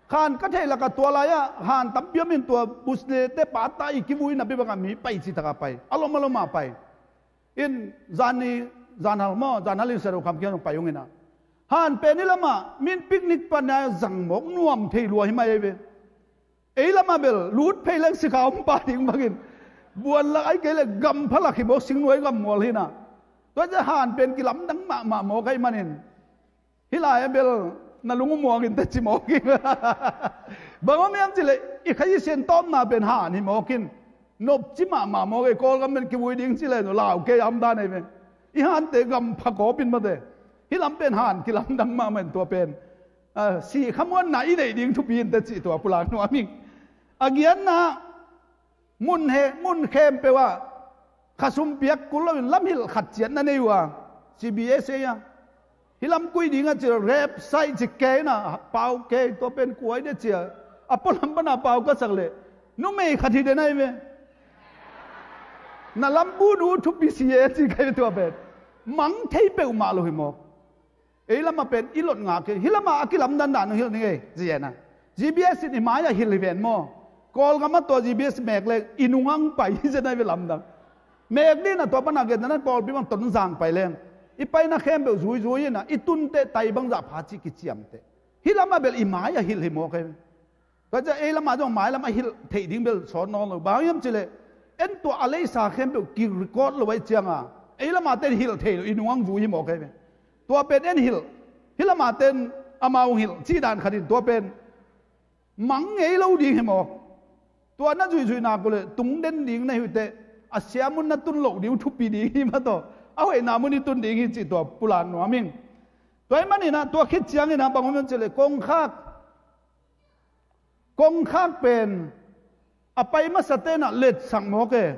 Khan ka theih lakah tua lai-ah han tampi om in tua Busli te pata i kivuina bibangah mi pai citakah pai a lom a lomah pai. In zanni, zanhal maw, zanhal in Sia Do Kham kiang zong pai ung inah han pen ih lamah min picnic pana zang mawk nuam thei lua hi mai ei ve. Ei lamah bel lut phei leng sikha om pa ding bangin buan lak ahi kei le gam phalak hi mawk singnuai gam mual hinah. Tua ciah han pen kilamdang mahmah mawk ahi manin hih lai-ah bel na lung uh muangin teci mawk hi. Bang om hiam cileh i khaisien tawpna pen han hi mawkin nopci mahmah mawk ei. Kawlgam pen kivui ding cileh no lau kei a om dan ei ve. I hante gam pha kawpin mate hih lam pen han kilamdang mahmah in tua pen, ah, si khamuanna i neih ding thupi in teci tua pulak nuam ing. A giatna mun he, mun khempeuh ah khasum piak kul loin lamhilh khat ciat na nei uh a, C B S A a hih lam kui dingah ci rep saih ci kei na pau kei tua pen kuai de cia a pualam pana pau ka sak leh numei khat hi den ahi ve. Na lam bu nu thupi si e ci kei tua pen mang thei peuhmah lo hi maw? Ei lamah pen i lot ngak hi, hih lamah a kilamdan dan uh hilh ning ei, ziana. G B S in i mai-ah hilh hi ven maw. Kawlgam ah tua G B S mek leng i nungah pai hi zen ai ve lamdang. Mek dina tua pana gen na Kawlpi bang Tonzang pai leng i paina khempeuh zuizui ina i tunteh tai bangzah pha cih kiciamteh. Hih lamah bel i mai-ah hilh hi mawk ai ve. Tua ciang ei lamah zong mailam a hilh theih ding bel sawt nawn lo. Bang hiam cileh en tua a leisa khempeuh ki-record lo ai cianga ei lamah ten hilh thei lo, i nungah zui hi mawk ai ve. Tua pen en hilh, hih lamah ten amau hilh cih dan khat in tua pen mang ngei lo ding hi mawk. Tua na zuihzuih nak uh leh tungden ding na hi uh teh a siamun na tun loh ding uh thupi ding hi mah tawh a hoihna mun i tun ding hi cih tua pulak nuam ing. Tua ahih maninah tua khit cianginah bang om hiam cileh kongkhak Kongkhak pen a pai masa tenah letsak mawk e.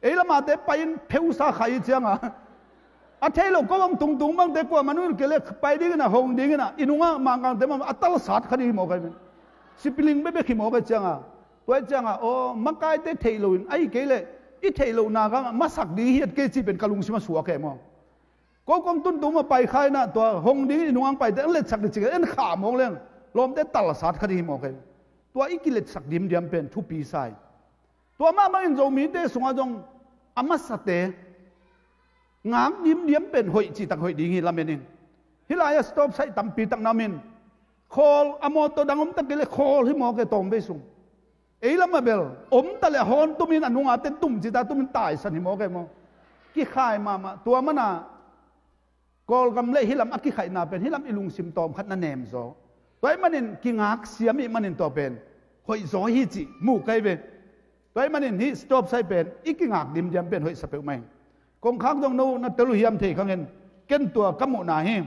Ei lamate pai in pheusa khai hi cianga a thei lo ko bang tungtung bangte kuamah nuil kei le pai dinginah hong dinginah i nungah mangkangte mah a talsat kha ding hi mawk ai men. Sipiling bebek hi mawk ai cianga tua ai cianga aw makaite theih loin ahi kei leh i theih lohna gangah masak ding hiat kei cih pen ka lungsim a suak e maw. Ko kong tuntung ma pai khaina tua hong ding i nungah paite an letsak ding cik en kha mawk leng lawmte talsat kha ding hi mawk e. Tua i kiletsak dimdiam pen thupi sai. Tua mahmah in Zomite sungah zong a masate ngak dimdiam pen hoih cihtak hoih ding hi lamen in. Hih lai-ah stop saih tampi tak na om in khawl a mawtaw dang om tak kei le khawl hi mawk e tawmvei sung. Ei lamah bel om ta le a hawn tumin a nunga ten tum cita tumin taisan hi mawk e maw. Kikhai mahmah tua mana Kawlgam le hih lam a kikhaihna pen hih lam i lungsim tawmkhat na nemzaw. Tua ahih manin kingak siam ih manin tua pen hoihzaw hi cih mu kei ve. Tua ahih manin hih stop saih pen i kingak dimdiam pen hoihsa peuhmah hi. Kongkhak zong no na tel uh hiam thei khangin ken tua ka muhna hi.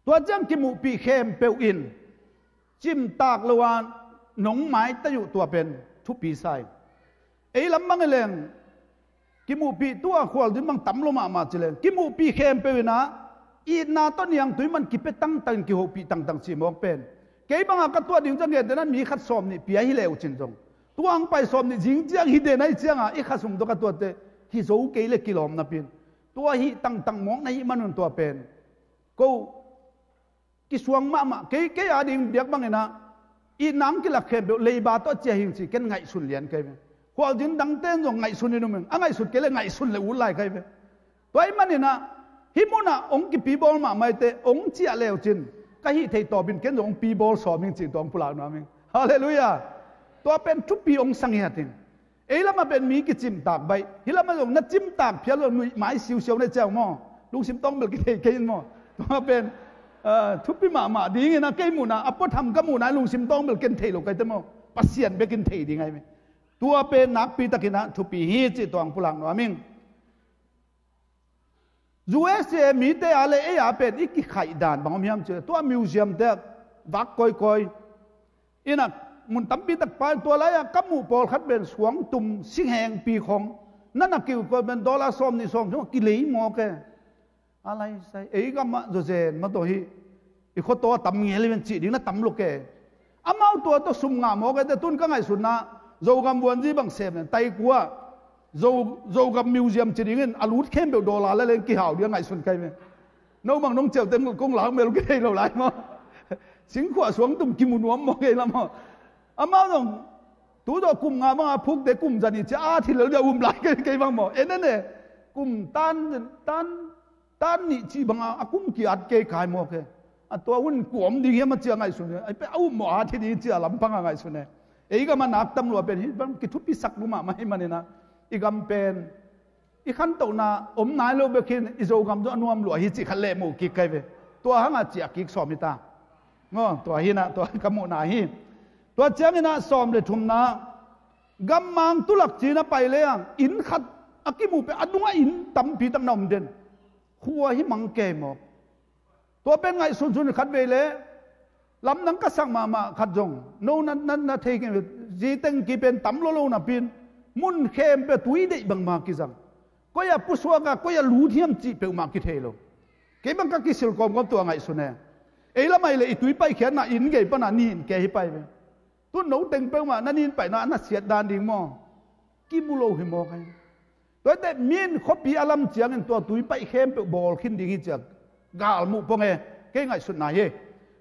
Tua ciang kimuhpih khempeuh in cimtak lo a nong maitai uh tua pen thupi sai. Ei lam bang i leng kimuhpih tua khualzin bang tam lo mahmah ci leng kimuhpih khempeuh inah itna tawh niangtui man kipia tangtang in kihopih tangtang cih mawk pen. Kei bangah ka tuah ding ciang gentehna mi khat sawm nih pia hi leu cin zong tua hong pai sawm nih zing ciang hi den ahi cianga i kha sung tawh ka tuatte hi zo kei le kilawm napin tua hih tangtang mawk na hih manun tua pen ko kisuang mahmah kei kei a ding biak banginah itna hong kilak khempeuh leiba tawh cia hing ci ken ngaihsun lian kei ve. Khualzin dangten zong ngaihsun in um in a ngaihsut kei le ngaihsun le ut lai kei ve. Tua ahih maninah hih munah hong kipibawl mahmah ite hong ciah leu cin ka hih thei tawpin ken zong hong pibawl sawm hing cih tua hong pulak nuam hing. Halleluiah. Tua pen thupi hong sang hiat hing. Ei lamah pen mi kicimtak baih hih lamah zong na cimtak phial lo nuih mai siusiau na ciau maw. Lungsim tawng bel kithei kei in maw. Tua pen ah, thupi mahmah dingin a kei muhna a puatham ka muhna lungsim tawng bel ken thei lo kaite maw. Pasian bekin thei ding ahi me. Tua pen nakpi takinah thupi hi cih tuang pulak nuam ing. U S A mite a le ei a pen i kikhaih dan bang om hiam cih tua museum te vak kawikawi inah mun tampi tak pai tua lai-ah ka muh pawlkhat pen suangtum singhengpi khong na na kiukawi pen dollar sawm nih sawm thum kilei mawk e. A lai sai ei gamah zawzen ma tawh hi i khuataw a tam ngel hi pen cih ding na tam lo ke. Amau tua tawh sum ngah mawk e te tun ka ngaihsutna Zogam vuanzi bang sem nen taikua Zo, Zogam museum ci dingin a lut khempeuh dollar le leng kihau ding a ngaihsun kai me. No bang nong ciaute kong lak mel kei lo lai maw. Singkhuah suangtum kimu nuam maw kei la maw. Amau zong tu zawh kum nga banga phukte kum zani cia a thilel dia um lai kei kei bang maw en en e. Kum tan tan tan nih cih banga a kum kiat kei kai maw kei. A tua hun kuam ding hiam a cia ngaihsun e ai pe a um maw a thi ding cia lampanga ngaihsun e. Ei gama nak tam lua pen hi bang kithupisak lu mahmah hi manina i gam pen i khantohna om nai lo bekin i Zogam zawh a nuam lua hi cih khat leh muh kik kai ve. Tua hanga ciah kik sawm hi ta. Ngaw tua hinah tua ka muhna hi. Tua cianginah sawm le thumna gammang tulak cina pai leang inn khat a kimuh peh a nungah inn tampi tak na om den. Khua hi mang kei mawk. Tua pen ngaihsunsun khat vei le lamdang ka sak mahmah khat zong no na, na, na thei keng zi teng ki pen tam lo lo napin mun khempeuh tui deih bangma kizang. Koi a pusuaka koi a lut hiam cih peuhmah kithei lo. Kei bang ka kisil kawmkawm tua ngaihsun e. Ei lamah i le i tui paihkhiatna inn gei pana nin kei hi pai ve. Tun no teng peuhmah na nin paihna a na siat dan ding maw. Kimu lo hi mawk ahi. Tuaite min khuapi a lam ciangin tua tui paih khempeuh bawl khin ding hi ciak Gal muh pong e, kei ngaihsutna hi.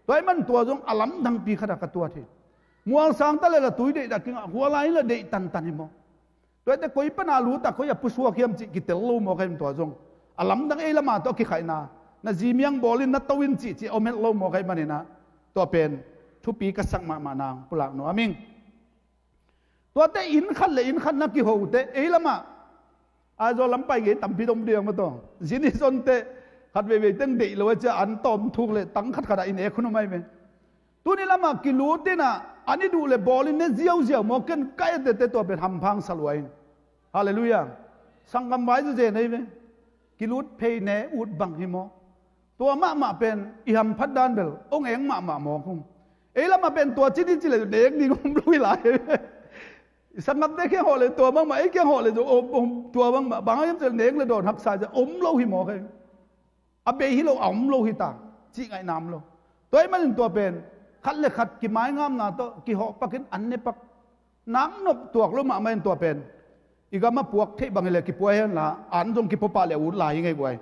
Tua ahih man tua zong a lamdangpi khat ah ka tuat hi. Mualsang ta le la tui deih dah kingah, hua lai in la deih tantan hi maw. Tua ahih teh koi pan a lut ah koi ah pusuak hiam cih kitel lo maw ka hi, tua zong a lamdang ei lam ah tawh kikhaihna, na zi miang bawl in na to in cih cih a om het lo maw ka hih manin ah, tua pen thupi ka sak mahmah nang pulak nuam ing. Tuate inn khat le inn khat na kiho uh teh ei lam ah Aizawl lam pai ngei tampi dong diang maw taw. Zin i zon teh khat veivei teng deih lo a cia an tawm thuk le tang khat khat ah in ek hun uh mai me. Tuni lam ah kilut in ah an i duh le bawl in ne ziauziau maw, ken ka et teh tua pen hampha sa lua ing. Halleluiah. Sanggam vai zazen ei ve. Kilut phei ne ut bang hi maw. Tua mahmah pen i hamphat dan bel ong eng mahmah mawk hum. Ei lam ah pen tua ci ding ci le nek ding om lo hi lai. I sanggamte kiang hawh le tua bangmah, ei kiang hawh le zong om, om, tua bangmah. Bang hiam ci le nek le dawn haksa zia om lo hi mawk hi. A bei hi lo, a om lo hi ta, cih ngaihna om lo. Tua ahih manin tua pen khat le khat kimaingamna tawh kihawh pak in an ne pak, nak nop tuak lo mahmah in tua pen i gam ah puak theih bang hi le kipua hen la, an zong kipua pah le ut lai hi ngei guai.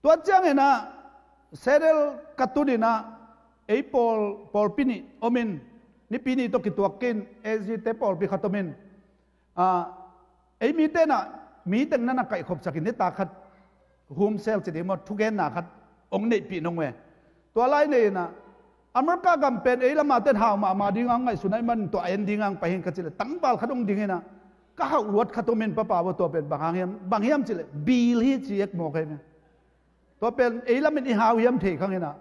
Tua ciangin ah Seattle ka tun in ah ei pawl, pawlpi nih om in, Nipi ni tawh kituak kei in, A Z te pawlpi khat om in, ah, ei mite in ah mi teng na na kaihkhop sak in, nitak khat home cell ci ding maw, thugenna khat hong neihpih nong ve. Tua lai nei in ah America gam pen ei lam ah ten hau mahmah ding a hong ngaihsun ahih man tua en ding a hong pai hi ing ka ci le, tangval khat hong ding in ah ka hauh luat khat om in, papa aw, tua pen bang hang hiam, bang hiam ci le bill hi ci ek mawk hi ve. Tua pen ei lam in i hau hiam thei khang in ah,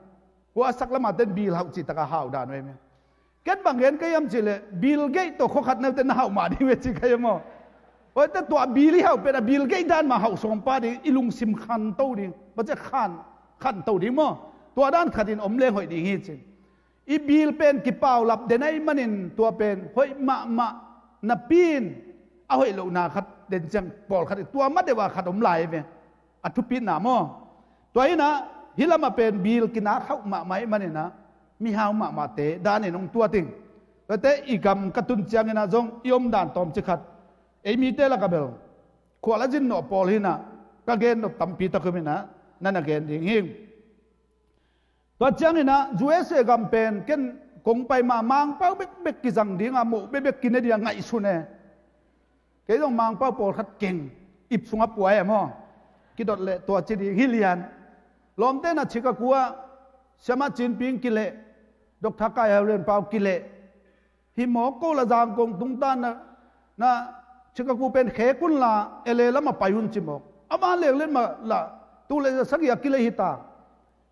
huasak lam ah ten bill hauh cih tak a hau dan uh hi ve. Ken bang gen ka hiam ci le Bill Gates tawh khua khat na uh ten na hauh mah ding ve ci ka hiam aw. Oi, te tua bill i hauh pen a Bill Gates dan mah hauh sawm pah ding, i lungsim khanto ding, bang ci khan, khanto ding maw. Tua dan khat in om leng hoih ding hi ci. I bill pen kipaulap den ahih manin tua pen hoih mahmah napi in a hoih lohna khat den ciang pawlkhat in tua ma deuh a khat om lai ve. A thupitna maw. Tua hi in ah hih lam ah pen bill kinak hauh mahmah ahih manin ah mihau mahmahte dan in hong tuat ing. Tuate i gam ka tun ciangin ah zong i om dan tawmcik khat ei mite lak ah bel khual a zin nawh pawl hi in ah ka gen nop tampi tak om in ah na na gen ding hi. Tua ciangin ah U S A gam pen ken kong pai ma Mangpau bekbek kizang ding a, moh bekbek kine ding a ngaihsun e. Kei zong Mangpau pawlkhat keng ip sungah puai a maw, kidot leh tua ci ding hi lian. Lawmte in ah Chicago ah Siamah Cin Ping kileh, Doctor Kai Hau Lian Pau kileh. Hi mawk ko la Zangkong tungtan na, na Chicago pen khek un la L A lam ah pai un ci mawk. Ama lenglet mah la tul le za sagih a kilei hi ta.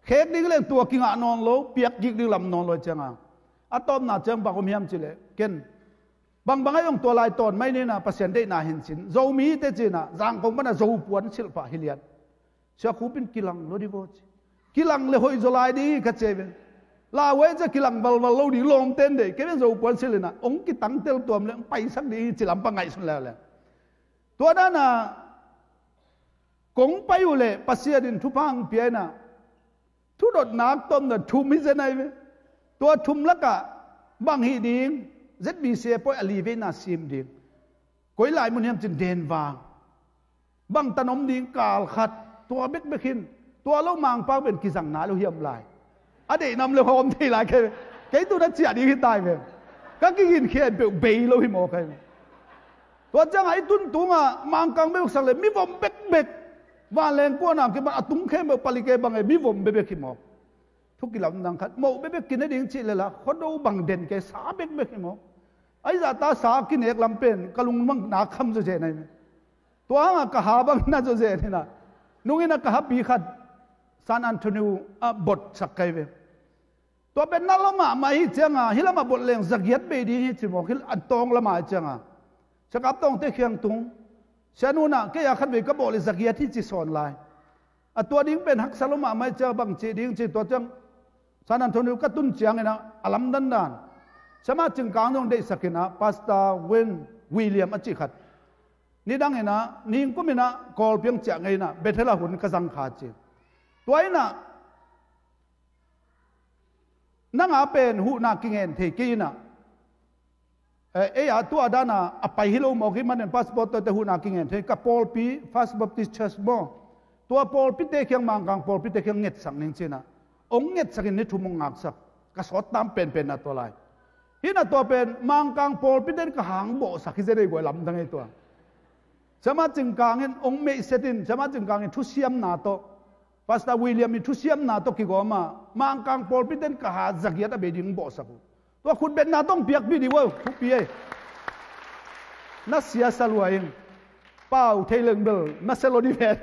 Khek ding leng tua kingah nawn lo, piak gik ding lam nawn lo ciang a, a tawpna ciang bang om hiam ci leh ken bangbang a zong tua lai tawn mai ni in ah Pasian deihna hin cin, Zomi te ci in ah Zangkong pan a Zo puan silh pah hi lian. Sia Khup in kilang lo ding aw ci. Kilang le hoih zaw lai ding hi ka ci ve. Lauhuai cia kilang valval lo ding, lawmte in deih, kei pen Zo puan silh in ah hong kitangtel tuam le hong paisak ding hi ci lam pan ngaihsun leuleu. Tua dan a kong pai uh leh Pasian in thupha hong pia in ah thudotnak tawmna thum hi zen ahi ve. Tua thum lak ah bang hih ding, Z B C a poi a li veina sim ding. Koi lai mun hiam cin Denver. Bang tan om ding kal khat, tua bekbek hin, tua lo Mangpau pen kizang nai lo hiam lai. A deih nam le hawm thei lai kei, kei tu na ciah ding hi tai ve. Ka kigin khian peuh bei lo hi maw kei. Tua ciangah i tun tungah Mangkang beuh sak le mivom bekbek. Vanleng kuana kiban a tung khem beuh palik e bang e mivom bekbek hi maw. Thu kilamdang khat, moh bekbek kine ding cih le la, khuado bang den kei sa bekbek hi maw. Ahi zah ta sa kinek lam pen ka lungmang na kham zawzen ahi ve. Tua hangah ka ha bang na zawzen hi na. Nung in ah ka hapi khat San Antonio ah botsak kei ve. Tua pen na lo mahmah hi cianga, hih lamah bot leng zagiat bei ding hi ci mawk, hih a tawng lamah hi cianga. Siakap tawngte khiang tung. Sianu in ah kei a khat vei ka bawh le zagiat hi ci sawn lai. A tua ding pen haksa lo mahmah hi cianga bang cih ding ci tua ciang. San Antonio ka tun ciangin ah a lamdandan. Siamah Cingkang zong deihsak in ah Pastor Wayne William a cih khat. Nidang in ah, ningkum in ah, Kawlpi hong ciah ngei in ah, Bethel ah hun ka zang kha ci. Tua in ah, nang a pen huhna kingen thei kei in ah, Eh, ei a tua dana a pai hi lo mawk hi manin passport tawh te hun a kingen thei ka pawlpi First Baptist Church maw. Tua pawlpite kiang Mangkang pawlpite kiang ngetsak ning cinah. Ong ngetsakin ni thum ong ngaksak. Ka sawt tam penpen na tua lai. Hina tua pen Mangkang pawlpite in ka hang bawhsak hi zen ei guai lamdang ei tua. Siama Cingkang in ong meihset in, Siama Cingkang in thusiamna tawh, Pastor William in thusiamna tawh kigawm a, Mangkang pawlpite in ka ha zagiat a bei ding bawhsak uh. Tua khutbetna tawh ong piakpih dih uh, thupi ei. Na sia sa lua ing. Pau thei leng bel na sia lo dih pen.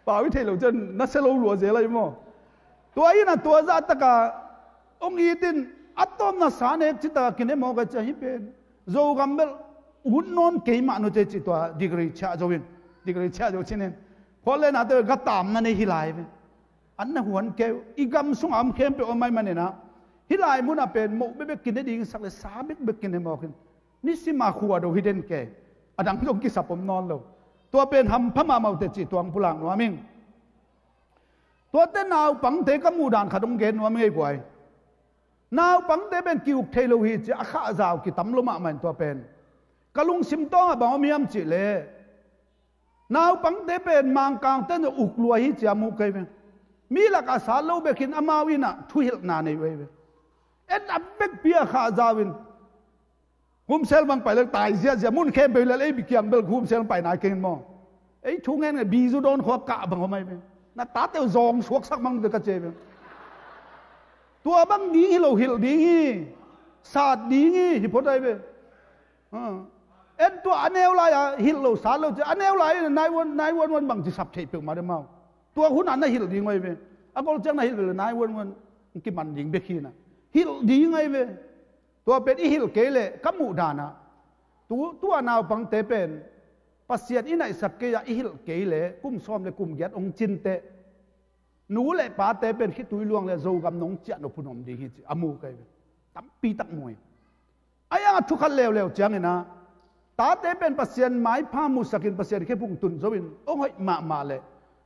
Pau i thei lo cian na sia lo lua zel ahi maw. Tua ina tua zah taka ong it in a tawpna sa nek cita kine mawk a cia hi pen. Zogam bel ut nawn keimah nu ce cih tua degree ciah zo in. Degree ciah zo cinin. Khual le nate ga tamna nei hi lai ve. An na huan keu i gam sunga om khempeuh om mai maninah. Hi lai munah pen moh bekbek kine ding sak le sa bekbek kine mawk in. Nisima khua do hi den ke. A dang zong kisap om nawn lo. Tua pen hampha mahmah uh teh cih tuang pulak nuam ing. Tuate naupangte ka muh dan khat ong gen nuam ing ei guai. Naupangte pen ki-uk thei lo hi ci a khahzau kitam lo mahmah in tua pen. Ka lungsim tawngah bang om hiam cih leh. Naupangte pen Mangkangte in uk lua hi ci a mu kei ve. Mi lakah sat lo bekin amau innah thuhilhna nei uh ei ve. En a vekpi a khahzau in. Humsel bang pai lel tai ziahziah mun khempeuh lel ei bikiang bel humsel pai nai kengin maw. Ei thu ngen ngai bizu dawn khua kah bang hawmai ve. Na tate uh zawng suaksak mang ka ce ve. Tua bang ding hi lo hilh ding hi. Sat ding hi hi phot ai ve. En tua a neu lai a hilh lo sat lo ce a neu lai in nine one nine one one bang ci sap theih peuh mah de mau. Tua hun a na hilh ding ai ve. A gol ciang na hilh ve le nine one one kiman ding bek hi na. Hilh ding ai ve. Tua pen i hilh kei leh ka muh danah tu, tua naupangte pen Pasian i naihsak kei ah i hilh kei leh kum sawm le kum giat hong cinteh nu le pate pen khitui luang le Zogam nong ciah nop hun om ding hi ci a mu kei ve. Tampi tak mu hi. A iang a thukhat leuleu cianginah tate pen Pasian maipha musakin Pasian khephung tun zo in hong hoih mahmah leh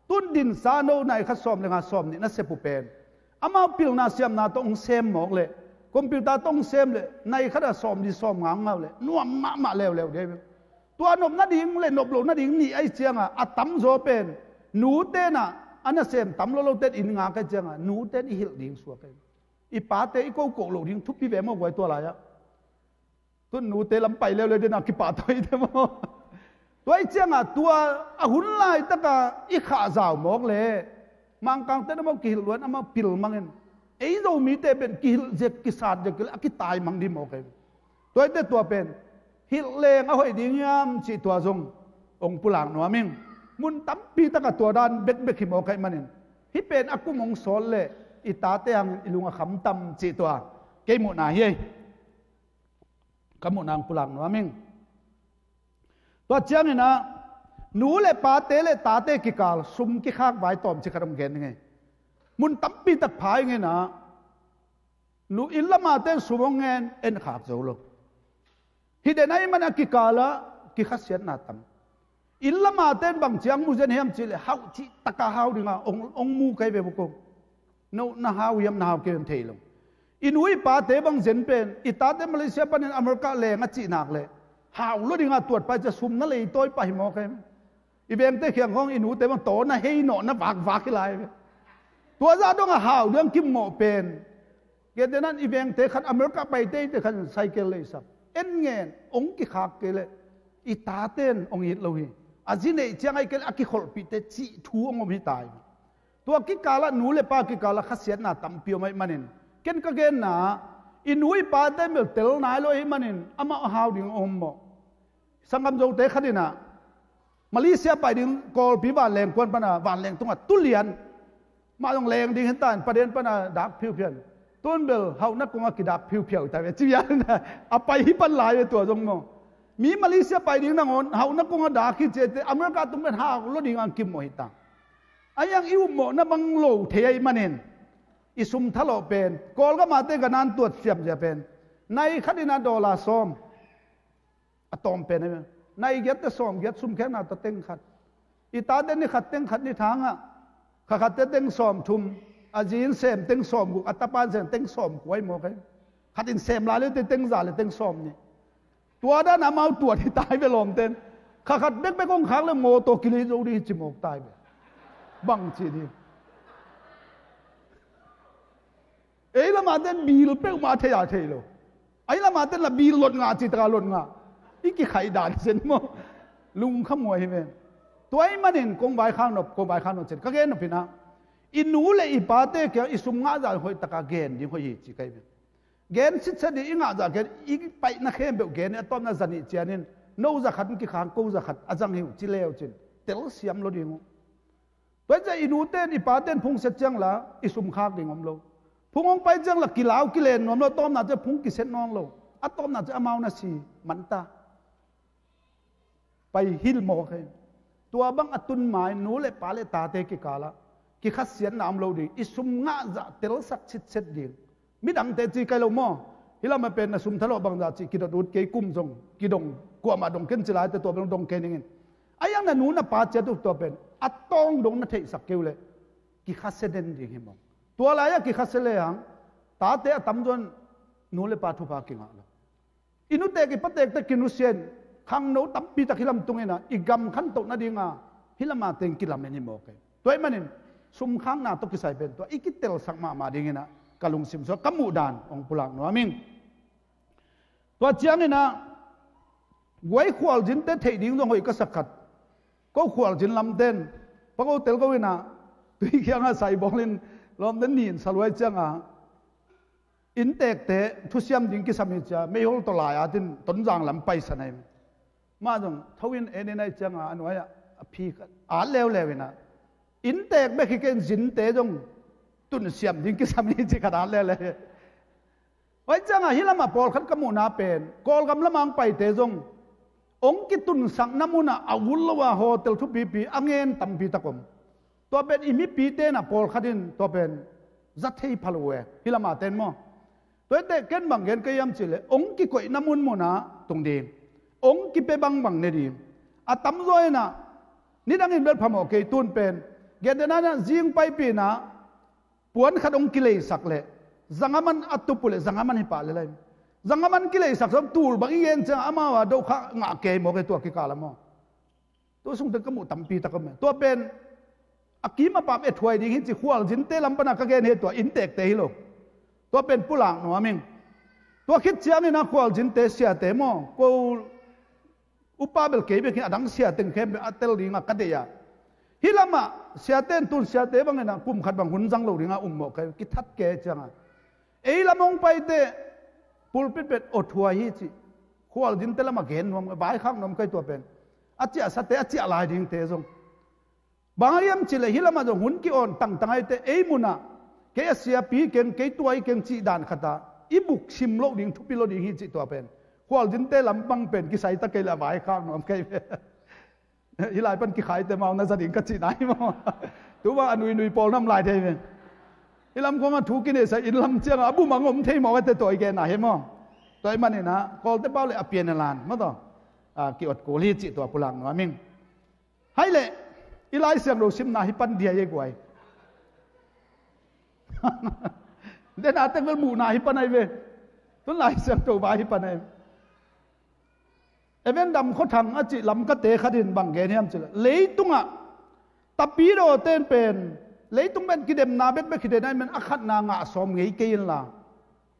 tun dinsa no nai khat sawm le nga sawm nih na sep uh pen amau pilna siamna tawh hong sem mawk leh computer tawh hong sem leh nai khat a sawm li sawm nga hong ngau leh nuam mahmah leuleu dei. Tua nop nading le nop lo nading nih ai cianga a tamzaw pen nu tenah a nasem tam lo lo ten in ngak ai cianga nu ten i hilh ding suak ai. I pate i kokoh lo ding thupi ve maw guai tua lai-ah. Tun nute lam pai leuleu dena kipah tawi te maw? Tua i cianga tua a hun laitaka i khahzau mawk le Mangkangte na mawk kihilh luan amah pil mangin ei Zomite pen kihilh zek kisat zek kile a kitai mang di mawk ei. Tua i te tua pen hilh leng a hoih ding hiam cih tua zong ong pulak nuam ing. Mun tampi taka tua dan bekbek hi mawk aih manin hih pen a kum ong sawt le i tate hangin i lung a khamtam cih tua kei muhna hi ei. Ka muhna ong pulak nuam ing. Tua cianginah nu le pate le tate kikal sum kikhak vai tawm ci khat ong gen ing ei. Mun tampi tak pha inginah nu inn lamate in sum ong ngen en khak zo lo. Hih den ahi man a kikalah kikhasiatna tam. Inn lamate in bang ciang mu zen hiam cihleh hauh cih taka hau dinga ong, ong mu kai ve bukong. No na hau hiam na hau kei hiam thei lo. I nu i pate bang zen pen i tate Malaysia panin America leng a cih nak leh hau lo dinga tuat pai cia sum na lei tawi pah hi maw kei. I vengte khiang khawng i nute bang taw na hei nawh na vakvak hi lai ve. Tua zah dong a hau diang kimmawh pen. Kei tenan i vengte khat America paite ite khat in cycle lei sak en ngen ong kikhak kei leh i taten ong it lo hi. A zi neih ciang aih kei leh a kikholhpihte cih thu ong om hi tai. Tua kikalah nu le pa kikalah khasiatna tampi om aih manin ken ka genna i nu i pate mel tel nai lo aih manin amah a hau ding om maw? Sanggam Zote khat inah Malaysia pai ding Kawlpi vanleng kuan pana vanleng tungah tulian mah zong leng ding hinta in paden pana dak phiuphian tun bel hauhna kungah kidak phiuphiau ta ve ci vian a pai hi pan lai ve tua zong maw? Mi Malaysia pai ding nangawn hauhna kungah dak hi ciate America tung pen hau lo ding ang kim maw hita. A iang i upmawhna bang lo thei aih manin i sum thalawh pen Kawlgamate ganan tuat siam zia pen nai khat inah dollar sawm a tawm pen ahi ve. Nai giatte sawm giat sum khekna ta teng khat. I tate ni khat teng khat ni thangah kha khatte teng sawm thum a zin sem teng sawm guk a tapan sem teng sawm kuai maw kei. Khat in sem lai lete teng za le teng sawm nih. Tua dan amau tuat hi tai ve lawmten. Kha khat bekbek hong khak le mawtaw kilei zo ding hi ci mawk tai ve. Bang ci ding. Ei lama ten bil peuhmah thei a thei lo. Ei lama ten la bil lot ngah ci taka lot ngah. I kikhaih dan sen maw. Lungkham huai hi ven. Tua ahih manin kong vaikhak nop, kong vaikhak nop cin ka gen nop hi na. I nu le i pate kiang i sum ngah zah hoih taka gen ding hoih hi ci ka hi ven. Gen sitset ding i ngah zah gen i paihna khempeuh gen i a tawpna zanih cianin no zakhat in kikhang ko zakhat a zang hi uh ci leu cin. Telsiam lo ding uh. Tua ciah i nute in i pate in phung set ciang la i sum khak ding om lo. Phung hong pai ciang la kilau kilen nuam lo, tawpna ciah phung kiset nawn lo. A tawpna ciah amau na si man ta. Pai hil mawk hi. Tua bang a tun mai nu le pa le tate kikal ah kikhasiatna om lo ding. I sum ngah zah telsak sitset ding. Midangte ci kai lo maw? Hih lamah pen na sum thalawh bangzah cih kidot ut kei kum zong kidong kuamah dong ken ci lai te tua bel dong kei ning in. A iang na nu na pa ciat uh tua pen a tawng dong na theihsak kei uh leh kikhasia den ding hi maw? Tua lai-ah kikhasia le hang tate a tamzaw in nu le pa thupha kingah lo. I nutek i patek te kinusia in khangno tampi tak hih lam tung inah i gam khantoh nadinga hih lama teng kilamen hi mawk e. Tua ahih manin sumkhakna tawh kisai pen tua i kitelsak mahmah dinginah ka lungsim suak ka muh dan hong pulak nuam ing. Tua cianginah guai khualzinte theih ding zong hoih ka sak khat. Ko khualzin lamten pa ko tel ko inah tui kiangah sai bawlin lawmte nin saluai cianga inntekte thusiam ding kisam hi cia meihol tawh lai-at in Tonzang lam paisan ahi. Mah zong tho in en in ahi cianga a nuai-ah a phi khat at leuleu inah inntek bek hi kei in zinte zong tunsiam ding kisam hi ci khat at leuleu hi. Huai ciangah hih lamah pawlkhat ka muhna pen Kawlgam lamah hong paite zong hong kitunsakna munah a ut lo a hotel thupipi a ngen tampi tak om. Tua pen i mipite inah pawlkhat in tua pen za thei pha lo uh e, hih lamah ten maw? Tua hi teh ken bang gen ka hiam cihleh hong kikoihna munmunah tung ding, hong kipia bangbang ne ding. A tamzaw inah nidangin bel phamawh kei tun pen gentehna inah zing paipih inah puan khat hong kileisak leh zangaman a tup uh leh zangaman hi pah lel ahi. Zangaman kileisak zong tul bang i gen ciangah amau a dohkha ngah kei mawk e tua kikal a maw? Tua sungte ka muh tampi tak om e. Tua pen a kim a pam ethuai ding hi ci khualzinte lam pana ka gen hi tua inntekte hi lo. Tua pen pulak nuam ing. Tua khit ciangin a khualzinte siate maw ko upa bel kei bek hi a dang sia teng khempeuh a tel dingah ka deih ah. Hih lamah siate in tun siate bangin ah kum khat bang hun zang lo dingah um mawh kei kithat kei ciangah. Ei lam hong paite pulpit pet awthuai hi cih khualzinte lamah gen nuam, vaikhak nuam kei tua pen. A ciahsate, a ciah lai dingte zong. Bang a hiam cihleh hih lamah zong hun ki-awn tangtang ahi teh ei munah kei a siapi keng, kei tua hi keng cih dan khatah i buk sim loh ding, thupi lo ding hi cih tua pen. Khualzinte lam bang pen kisai ta kei leh a vaikhak nuam kei ve. Hih lai pan kikhaite mau na za ding ka cihna hi maw? Tu bang a nuinui pawl nam lai thei ve. Hih lam khuangah thu kineihsa inn lam ciangah a bumang om thei mawk a te tawi genna hi maw? Tawi maninah Kawlte pau le a pian a lan maw taw? Ki-ot kul hi cih tua pulak nuam ing. Hai leh i Lai Siangtho simna hi pan dia ye guai. Den a tek bel muhna hi pan ai ve. Tun Lai Siangtho vai hi pan ai. Event dam khuathang a cih lamkate khat in bang gen hiam cih leh leitungah tapidawte in pen leitung pen kidemna bekbek hi den ai men a khatna ngah sawm ngei kei inla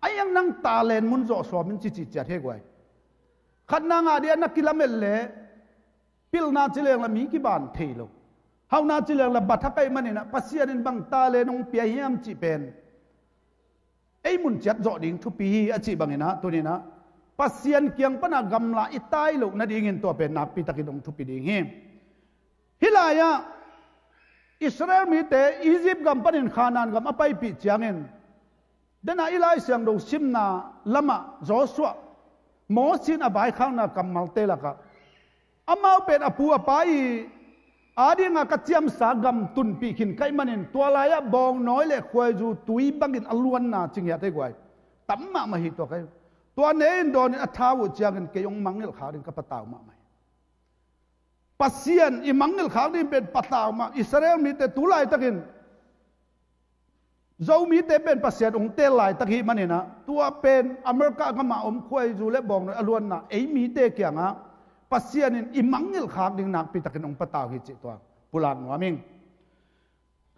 a iang nang talen mun zawh sawm in ci cih ciat hi guai. Khatna ngah dia na kilamet leh pilna ci leng la mi kiban thei lo. Hauhna ci leng la bathak aih maninah Pasian in bang talen hong pia hiam cih pen ei mun ciat zawh ding thupi hi a cih banginah tuninah Pasian kiang pana gamla i tai loh nadingin tua pen nakpitakin hong thupi ding hi. Hih lai-ah Israel mite Egypt gam panin Khanaan gam a paipih ciangin denah i Lai Siangtho simna lamah Joshua Mosi in a vaikhakna kammalte lakah amau pen a pu a pa i adinga ka ciamsa gam tunpih khin ka hih manin tua lai-ah bawngnawi le khuaizu tui bangin a luanna cinghiat hei guai. Tam mahmah hi tua ka hi. Tua ne in dawnin a thau uh ciangin kei hong mangngilh khak ding ka patau mahmah hi. Pasian i mangngilh khak ding pen patau mah Israel mite tu laitakin Zomite pen Pasian hong teel laitak hi maninah, tua pen America gamah om khuaizu le bawngnawi a luanna ei mite kiangah Pasian in i mangngilh khak ding nakpitakin hong patau hi cih tua pulak nuam ing.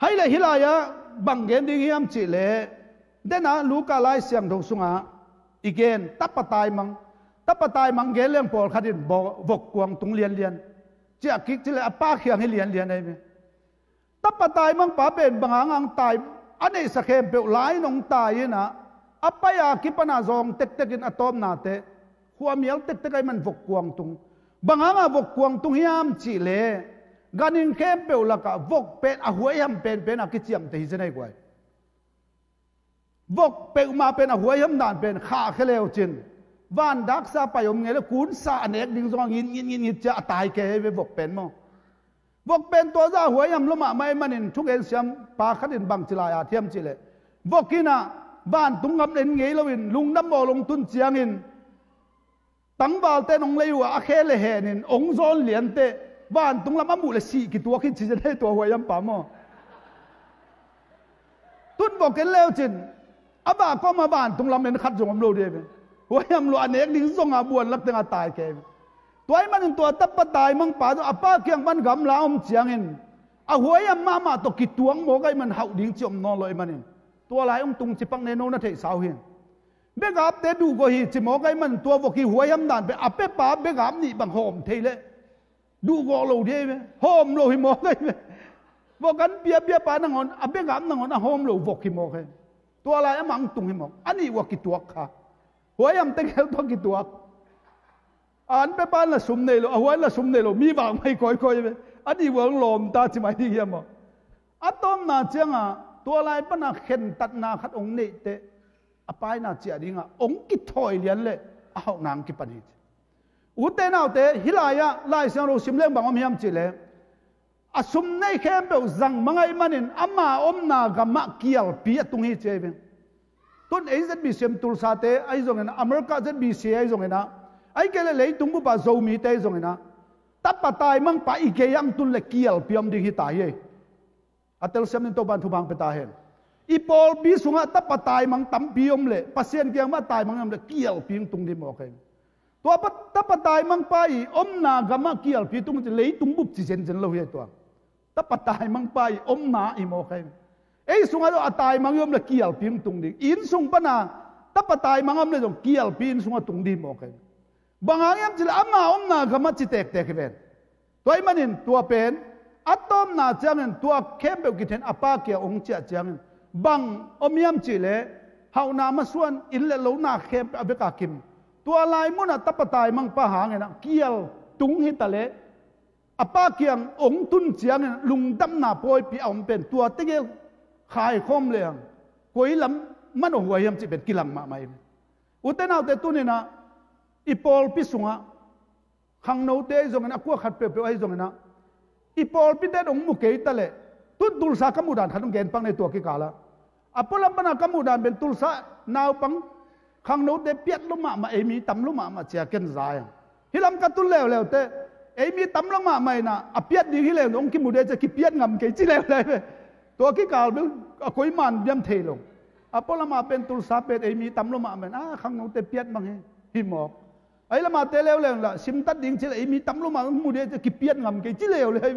Hai le hih lai-ah bang gen ding hiam cihleh, dena Luka Lai Siangtho sungah i gen tapa taimang, tapa taimang gen leng pawlkhat in bo- vokkuang tung lianlian, ciah kik cihleh a pa kiang hi lianlian ahi ve. Tapa taimangpa pen bang hang hang tai, a neihsa khempeuh lai nong tai inah, a pai-a kipana zawng tektekin a tawpnate khuamial tektek ahi man vokkuang tung. Bang hanga vokkuang tung hiam cihleh, ganhing khempeuh lakah vok pen a huaiham penpena kiciamteh hi zen ahi guai. Vok peuhmah pen a huaiham dan pen khahkhia leucin, van daksa pai om ngei le kunsa a nek ding zong a ngit ngit ngit ngit cia a tai kei ve vok pen maw. Vok pen tua zah a huaiham lua mahmah ahi manin thugen siampa khat in bang ci lai-a thiam cihleh, vok inah vantung ngam en ngei loin lungdam bawl hong tun ciangin tangvalte nong lei uh a, a khe le henin hong zawn lianteh vantung lam a muh le sih kituak hi ci zen ahi tua huaiham pa maw. Tun vok en leucin a vah kawma vantung lam en khat zong om lo dih ve. Huaiham lua a nek ding zonga buan lak tenga tai kei ve. Tua ahi manin tua tapa taimangpa zong a pa kiang pan gamla om ciangin a huaiham mahmah tawh kituak mawk ahi man hauh ding ci om nawn lo ahi manin tua lai hong tung cipak ne no na theihsa uh hi. Begapte duhgawh hi ci mawk ahi man tua vok hi huaiham dan pen a pepa begap nih bang hawm thei leh duhgawh lo dih ahi ve. Hawm lo hi mawk ahi ve. Vok an piapia pa nangawn a begap nangawn a hawm lo vok hi mawk ahi. Tua lai amah ang tung hi mawk a nih uh a kituak kha. Huaiham tegel tua kituak. An pepa an la sum nei lo, a huai an la sum nei lo, mi vak mai kawikawi ahi ve. A nih uh ang lawmta ci mai ding hiam maw. A tawpna cianga tua lai pana khentatna khat hong neihteh a paina ciah dingah hong kithawi lian le a hauhna hong kipan hi ci. Ute naute, hih lai-ah Lai Siangtho sim leng bang om hiam cihleh, a sum nei khempeuh zang mang ahi manin ama omna gamah kialpi a tung hi ci ahi ve. Tun ei Z B C M Tulsa te ahi zongin, America Z B C ahi zongin ah, ahi kei le leitung bupa Zomite ahi zongin ah, tapa taimangpa i gei ang tun le kialpi om ding hi ta hi ei. A telsiam in Topan thupha pia ta hen. I pawlpi sungah tapa taimang tampi om leh Pasian kiang mah taimang om leh kialpi tung ding mawk hi. Tua pa- tapa taimangpa i omna gamah kialpi tung ci leitung bup ci zenzen lo hi tua. Tapa taimangpa i omna i mawk hi. Ei sungah a taimang i om leh kialpi tung ding. Inn sung pana tapa taimang om leh zong kialpi inn sungah tung ding mawk hi. Bang hang hiam cih leh ama omna gamah ci tektek hi ven. Tua ahih manin tua pen a tawpna ciangin tua khempeuh kithen a pa kiang hong ciah ciangin bang om hiam cih leh hauhna masuan inn le lona khempeuh a veka kim. Tua lai munah tapa taimangpa hangin ah kial tung hi ta leh a pa kiang hong tun ciangin lungdamna pawipi a om pen tua tegel khaikhawm leng koi lam man a huai hiam cih pen kilang mahmah hi. Ute naute, tuni-in ah i pawlpi sungah khangnote ahi zongin, a kua khat peuhpeuh ahi zongin ah, i pawlpite in hong mu kei ta leh, tun Tulsa ka muh dan khat hong gen pak ni tua kikal ah. A pualam pana ka muh dan pen Tulsa naupang khangnote piat lua mahmah, ei mi tam lua mahmah ci-a ken za hi. Hih lam ka tun leuleu teh ei mi tam lua mahmah in ah, a piat ding hi leh hong kimu dih ci-a kipiat ngam kei ci leuleu hi. Tua kikal bel a koi man biam thei lo. A pualam ah pen Tulsa pen ei mi tam lua mahmah in ah, khangnote piat mang hi, hi mawk. Ahi lamah te leuleu lah simtat ding ci leh ei mi tam lua mah mu dih ci-a kipiat ngam kei ci leuleu hi.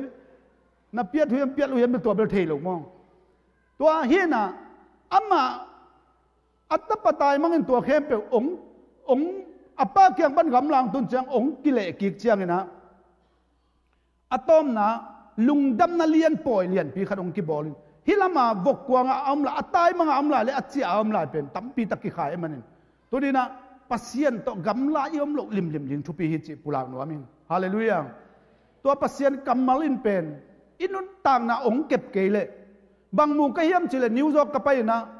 Na piat uh hiam, piat uh hiam, tua bel thei lo maw. Tua hi-in ah amah a tapa taimangin tua khempeuh hong, hong, a pa kiang pan gamla hong tun ciang hong kilehkik ciangin ah, a tawpna lungdamna lianpawi lianpi khat hong kibawl in, hih lamah vokkuangah a om lai, a taimangah a om lai le a ciah a om lai pen tampi tak kikhai ahih manin, tuni-in ah Pasian tawh gamla i om loh limlim ding thupi hi cih pulak nuam ing. Halleluiah. Tua Pasian kammal in pen i nuntakna hong kep kei leh, bang mu ka hiam cih leh New York ka pai-in ah,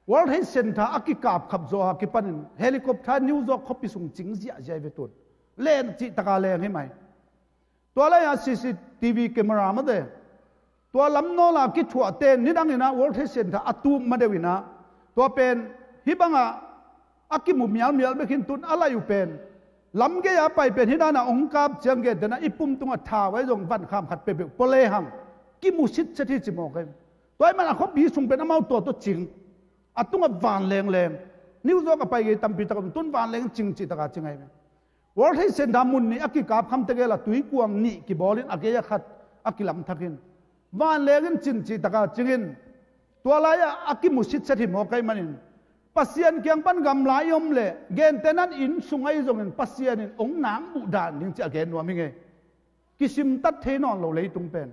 World Trade Center a kikapkhap zawh a kipanin helicopter New York khuapi sung cing ziahziah hi ve tun. Leng cih taka leng hi mai. Tua lai-ah C C T V camera mate, tua lam nawla kithuahte nidangin ah World Trade Center a tup madeuh in ah, tua pen hih bangah a kimu mialmial bek hi-in tun a lai uh pen lam gei-a pai pen hih danah hong kap ciang gentehna i pum tungah thau ahi zong vankham khat peuhpeuh pua lehang kimu sitset hi ci mawk hi. Tua ahih manin a khuapi sung pen amau tua tawh cing. A tungah vanleng leng. New York a pai gei tampi tak om, tun vanleng cing cih taka cing ahi ve. World Trade Center mun nih a kikap khamte gel a tuikuang nih kibawlin a gei a khat a kilamthakin vanleng in cin cih taka cingin tua lai-ah a kimu sitset hi mawk ahih manin Pasian kiang pan gamla i om leh gentehna in inn sung ahi zongin Pasian in hong nang muh dan ding cih a gen nuam hi ngei. Kisimtat thei nawn lo leitung pen.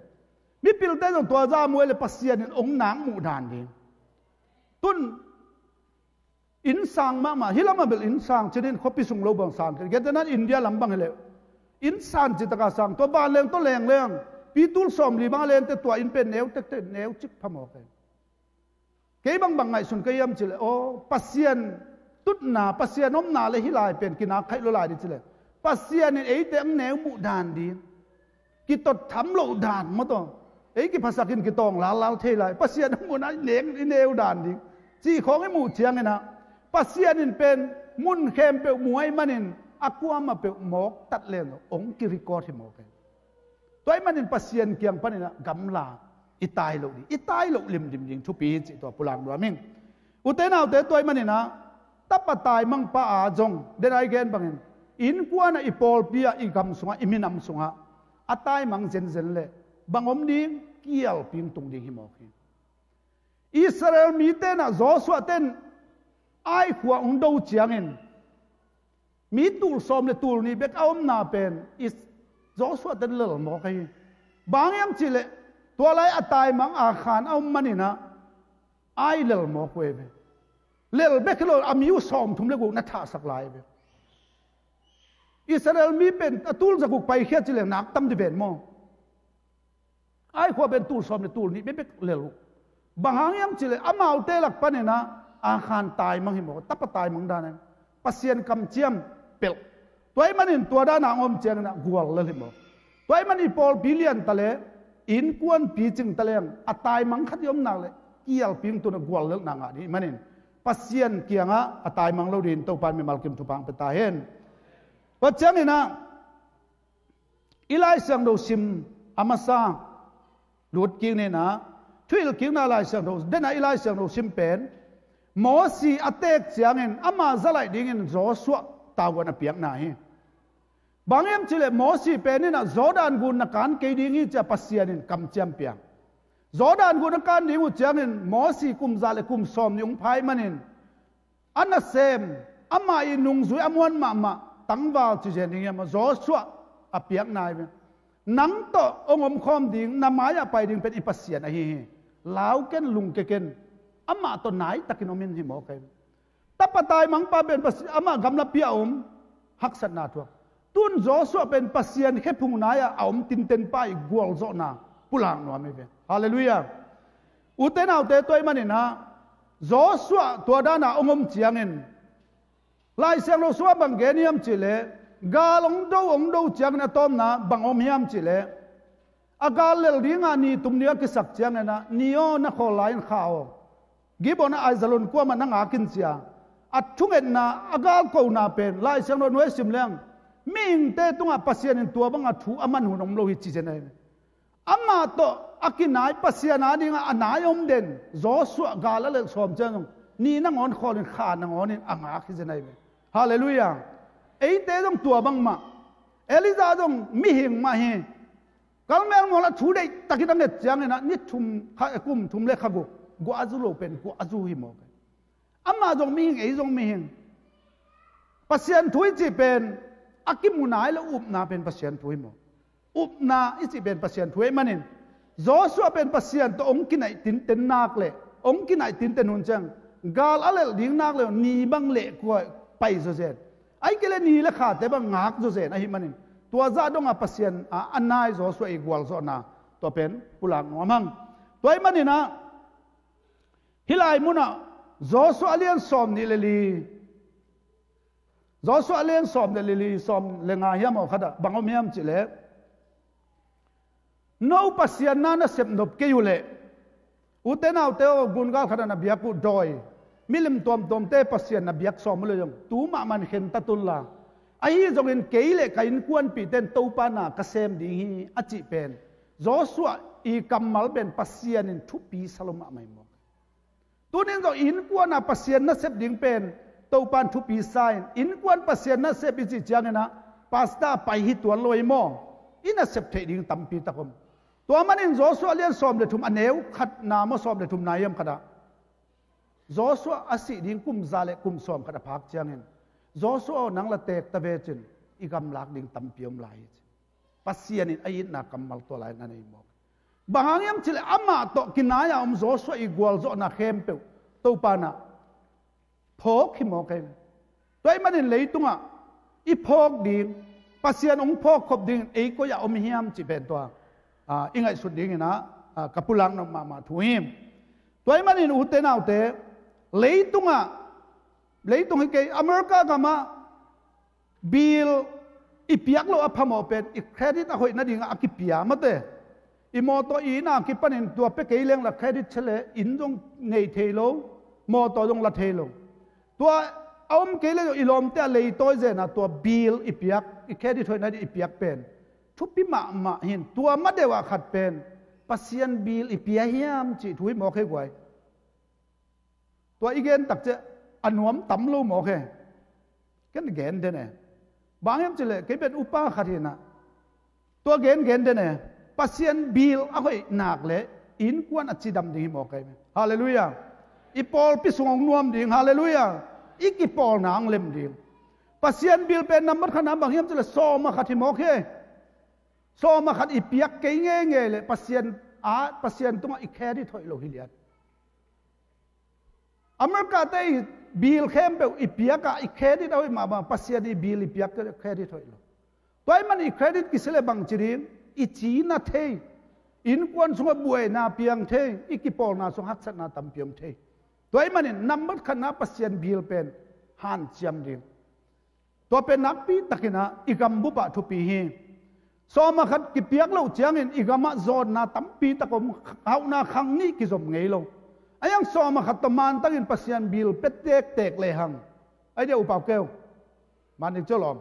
Mipilte zong tua zah a muh leh Pasian in hong nang muh dan ding. Tun inn sang mahmah, hih lamah bel inn sang, cinin khuapi sung lo bang sang kei. Gentehna India lam bang hileh inn sang cih taka sang, tua vanleng tawh lengleng, pi tul sawmli bang a lente tua inn pen neu tektek, neu cik phamawh kei. Kei bangbang ngaihsun ka hiam cileh, aw, Pasian tutna, Pasian omna le hih lai pen kinak khaih lo lai ding cileh, Pasian in eite ang neu muh dan ding, kitot tham loh dan maw taw. Ei kiphasakin kitawng lallal thei lai. Pasian a mun a i neu dan ding cih khawng i muh cianginah Pasian in pen mun khempeuh muh ahih manin a kuamah peuh mawk tat len lo hong kirecord hi mawk e. Tua ahih manin Pasian kiang paninah gamla i tai loh ding, i tai loh limlim ding thupi hi cih tua pulak nuam ing. Ute naute, tua ahih maninah tapa taimangpa a zong, den a i gen bangin innkuanah, i pawlpi ah, i gam sungah, i minam sungah a taimang zenzen leh bang om ding? Kialping tung ding hi mawk hi. Israel mite inah Joshua ten Ai khua hong do ciangin mi tul sawm le tul nih bek a omna pen i Joshua ten lel mawk ahi. Bang hiam cihleh tua lai a taimang Akhan a om maninah Ai lel mawk uh ei ve. Lel bek hi lo, a mi uh sawmthum le guk na thahsak lai ve. Israel mi pen a tul zaguk paikhia cileh nak tam dih ven maw? Ai khua pen tul sawm le tul nih bekbek lel uh. Bang hang hiam cihleh amaute lak paninah Akhan taimang hi mawk, tapa taimang danin Pasian kamciam pelh. Tua ahih manin tua dana hong om cianginah guallel hi mawk. Tua ahih manin i pawlpi lian ta le innkuan picing ta leng a taimang khat i om nak leh kialping tunah guallelhna ngah ding ahih manin Pasian kiangah a taimang lo dingin Topa in mimal kim thupha hong pia ta hen. Tua cianginah i Lai Siangtho sim a masa lut kik ninah, thuhilh kikna Lai Siangtho, denah i Lai Siangtho sim pen Mosi a teek ciangin ama zalaih dingin Joshua tavuan a piakna hi. Bang hiam cihleh Mosi pen inah Jordan gun na kan kei ding hi cia Pasian in kamciam piak. Jordan gun a kan ding uh ciangin Mosi kum za le kum sawm nih hong pha ahih manin a nasem, amah i nungzui a muan mahmah tangval ci zen ding hiam a Joshua a piakna hi ve. Nang tawh hong omkhawm ding, na mai-ah pai ding pen i Pasian ahi hi. Lau ken, lungke ken, amah tawh naitakin om in hi mawk ahi. Tapa taimangpa pen Pasi-, amah gamlapi a om, haksatna thuak. Tun Joshua pen Pasian khephung nai-ah a om tintenpa i gualzawhna pulak nuam hi ve. Halleluiah. Ute naute, tua ahih maninah Joshua tua dana hong om ciangin Lai Siangtho sungah bang gen hiam cihleh, gal hong do hong do ciangin a tawpna bang om hiam cihleh, a gal lel dinga ni tum ding a kisak cianginah, ni aw, na khawl lai in kha aw, Gibeon ah Aijalon kuamah na ngak in cia. A thungetna, a galkona pen Lai Siangtho nuai sim leng mihingte tungah Pasian in tua banga thu a man hun om lo hi ci zen ahi. Amah tawh a kinai Pasian a dingah a nai om den Joshua gal a lel sawm ciang zong ni nangawn khawlin kha nangawnin a ngak hi zen ahi ve. Halleluiah. Eite zong tua bangmah. Elijah zong mihing mah hi. Karmel mualah thu deihtakin a nget cianginah ni thum, kha, kum thum le kha guk guahzu lo pen guahzu hi mawk. Amah zong mihing, ei zong mihing. Pasian thu i cih pen a kimu nai lo upna pen Pasian thu hi maw? Upna i cih pen Pasian thu ahih manin Joshua pen Pasian tawh hong kinaih tinten nak le hong kinaih tinten hun ciang gal a lelh ding nak le ni bang leh kua pai zawzen, ahih kei leh ni le khate bang ngak zawzen ahih manin tua zah dongah Pasian a, a nai Joshua i gualzawhna tua pen pulak nuam hang. Tua ahih maninah hih lai munah Joshua a lian sawm nih le li, Joshua a lian sawm le li, li sawm le nga hiam aw khatah bang om hiam cihleh, no Pasian na na sepnop kei uhleh, ute naute aw, gungal khatah na biak uh dawi, milim tuamtuamte Pasian na biak sawm uhleh zong tu mahmah in khentat unla, ahi zongin kei le ka innkuanpihte in Topa na ka sem ding hi a cih pen Joshua i kammal pen Pasian in thupi sa lo mahmah hi mawk. Tunin zong innkuan a Pasian nasep ding pen Topan thupi sa in, innkuan Pasian nasep i cih ciangin ah pastor a pai hi tuan lo hi maw? I nasep theih ding tampi tak om. Tua manin Joshua lian sawm le thum a neu khatna maw, sawm le thumna hiam khatah Joshua a sih ding kum za le kum sawm khat a phak ciangin, Joshua aw, nang la teek ta ve cin, i gamlak ding tampi om lai hi ci. Pasian in a itna kammal tua lai na nei mawk. Bang hang hiam cih leh amah tawh kinai-a om Joshua i gualzawhna khempeuh Topa in ah phawk hi mawk hi. Tua ahih manin leitungah i phawk ding, Pasian hong phawk khop dingin ei koi-ah om hiam cih pen tua, aa, i ngaihsut dingin ah, aa, ka pulak nop mahmah thu hi. Tua ahih manin ute naute, leitungah, leitung hi kei, America gamah bill i piak loh a phamawh pen i credit a hoih nadingah a kipia mate. I mawtaw i inn a kipanin tua pia kei leng la credit chele, inn zong nei thei lo, mawtaw zong la thei lo. Tua a om kei le zong i lawmte a leitawi zenah tua bill i piak, i credit hoih nading i piak pen thupi mahmah hi in, tua ma deuh ah khat pen Pasian bill i pia hiam cih thu hi mawk hi guai. Tua i gen takciah a nuam tam lo mawk hi. Ken gen den e. Bang hiam cih leh kei pen upa khat hi in ah, tua gen gen den e. Pasian bill a hoih nak leh innkuan a cidam ding hi mawk hi. Halleluiah. I pawlpi sung hong nuam ding. Halleluiah. I kipawlna hong lem ding. Pasian bill pen nambat khatna bang hiam cih leh sawm a khat hi mawk hi. Sawm a khat i piak kei ngeingei leh Pasian a, Pasian tungah i credit hoih lo hi lian. America te i bill khempeuh i piak a, i credit a hoih mahmah, Pasian i bill i piak credit hoih lo. Tua ahih manin i credit kisia leh bangci ding, i cina thei, innkuan sungah buaina piang thei, i kipawlna sung haksatna tampi om thei. Tua ahih manin nambat khatna Pasian bill pen hanciam ding. Tua pen nakpi takin ah i gambup ah thupi hi. Sawm a khat kipiak loh ciangin i gamah zawnna tampi tak om, hauhna khang nih kizom ngei lo. A hiang sawm a khat tawh mantakin Pasian bill pia tektek lehang. Ai dia upau keu. Manik cio lawm.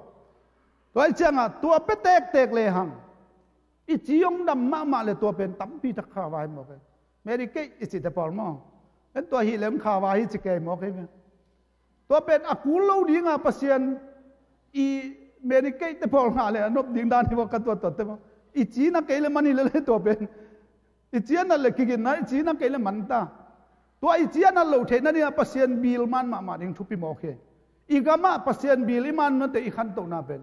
Tua ahih ciangah tua pia tektek lehang. I ci hong dam mahmah leh tua pen tampi tak kha vai mawk hi. Mary kei i cite pawl maw. En tua hi lem kha vai hi ci kei mawk hi. Tua pen a kul lo dinga Pasian i Mary kei te pawl ngah le a nop ding dan hi maw ka tuat tuat te maw. I cina kei le man hi le le tua pen. I cina le kiginna, i cina kei le man ta. Tua i cina lo theihna dinga Pasian bill man mahmah ding thupi mawk hi. I gamah Pasian bill i man nate i khantohna pen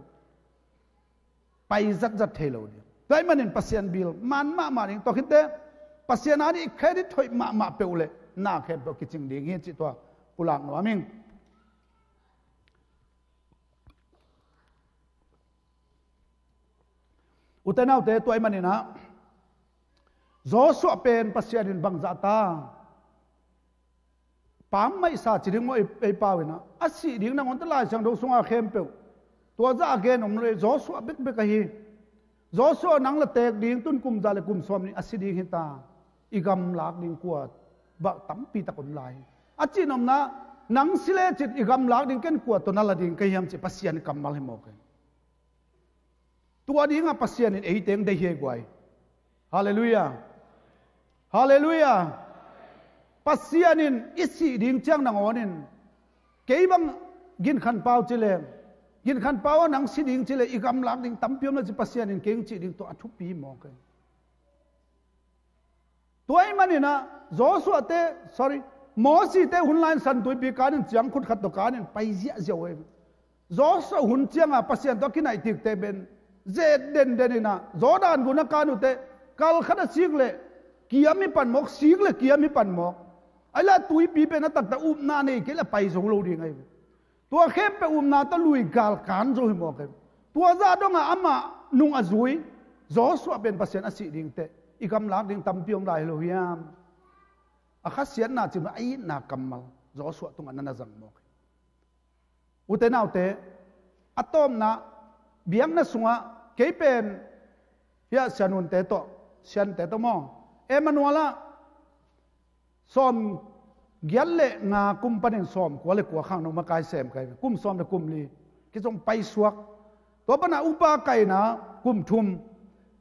pai zatzat thei lo ding. Tua ahih manin Pasian bill man mahmah ding. Tua khit teh Pasian ading credit hoih mahmah peuh leh na khempeuh kicing ding hi cih tua pulak nuam ing. Ute naute, tua ahih manin ah Joshua pen Pasian in bangzah ta pammaih sa ci ding maw, ei, ei pau in ah, a sih ding nangawn teh Lai Siangtho sungah khempeuh tua zah a gen om lo hi. Joshua bekbek ahi. Joshua nang la teek ding, tun kum za le kum sawm nih a si ding hi ta. I gamlak ding kua bang tampi tak om lai hi. A cihnopna, nang si lecin i gamlak ding ken kua tawh na la ding ka hiam cih Pasian kammal hi mawk hi. Tua dingah Pasian in ei teng deih hi guai. Halleluiah. Halleluiah. Pasian in i sih ding ciang nangawn in, kei bang ginkhan pau ci leng, ginkhan pau ah nang si ding ci leng, i gamlak ding tampi om lo ci, Pasian in kei hong cih ding tua a thupi mawk hi. Tua ahih manin ah Joshua te, sorry, Mosi te hun lai-in San Tuipi kan in ciang khut khat tawh kan in pai ziahziah uh hi. Joshua hun ciangah Pasian tawh a kinaih tiktek pen zet denden in ah Jordan gun a kan uh teh kal khat a sik leh kiam hi pan mawk, sik leh kiam hi pan mawk. Ahi lah tuipi pen a taktak upna nei kei leh pai zo lo ding ahi. Tua khempeuh upna tawh lui galkan zo hi mawk hi. Tua zah dongah amah nung a zui Joshua pen Pasian a sih ding teh i gamlak ding tampi om lai hi lo hiam? A khasiatna cih mah a itna kammal Joshua tungah na na zang mawk hi. Ute naute, a tawpna biakna sungah kei pen hiah Sian Hun te tawh, Sian te tawh maw, Emmanuel ah sawm giat le nga kum panin sawm kua le kua khang nong makai sem kai, kum sawm le kum li kizong paisuak. Tua panah upa kaina kum thum,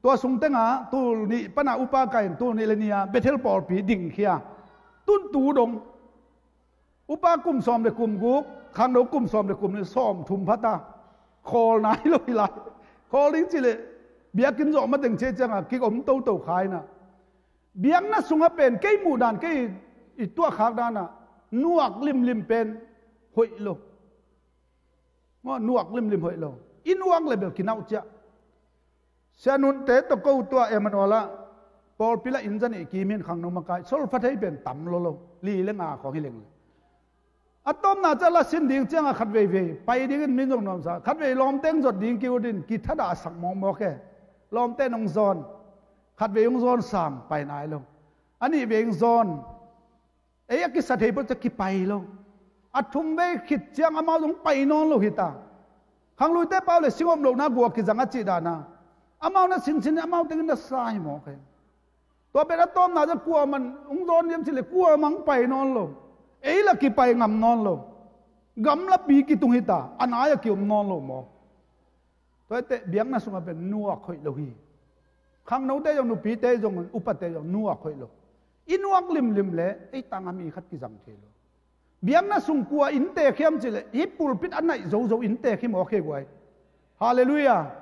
Tua sung tengah tul nih pana upa kah in tul nih le nih-a Bethel pawlpi dingkhia. Tun tu dong. Upa kum sawm le kum guk, khangno kum sawm le kum nih, sawm thum phata. Khawl nai lo hi lai. Khawl ding ci leh biakinn zawh mateng ciah ciangah kikom toto kha inah. Biakna sungah pen kei muhdan, kei i tuahkhak danah nuak limlim pen hoih lo. Maw, nuak limlim hoih lo. I nuak le bel kinauh ciah. Sia Nunte tawh ko tua Emmanuel ah pawlpi lah inn zanih kim hin khangno makai, solfa thei pen tam lo lo, li le nga khawng hi leng le. A tawpna ciah la sin ding ciangah khat veivei pai dingin min zong nuamsa, khat vei lawmteng zot ding ki-ut in kithadahsak mawkmawk e. Lawmte nong zawn, khat vei hong zawn sam pai nai lo. A nih vei hong zawn, ei a kisa thei peuh ciah kipai lo. A thum vei khit ciang amau zong pai nawn lo hi ta. Khangluite pau le singom lohna gua kizang a cih dana amau na sinsin amau tengin na sa hi mawk e. Tua pen a tawpna ciah kuaman hong zawn diam cih le kuamah hong pai nawn lo. Ei la kipai ngam nawn lo. Gamlapi kitung hi ta, a nai-ah kiom nawn lo mawk. Tua hi teh biakna sungah pen nuak hoih lo hi. Khangnote zong, nupite zong, upate zong nuak hoih lo. I nuak limlim le ei tangah mi khat kizang thei lo. Biakna sung kua inntek hiam cih leh hih pulpit a naih zozo inntek hi mawk hi guai. Halleluiah.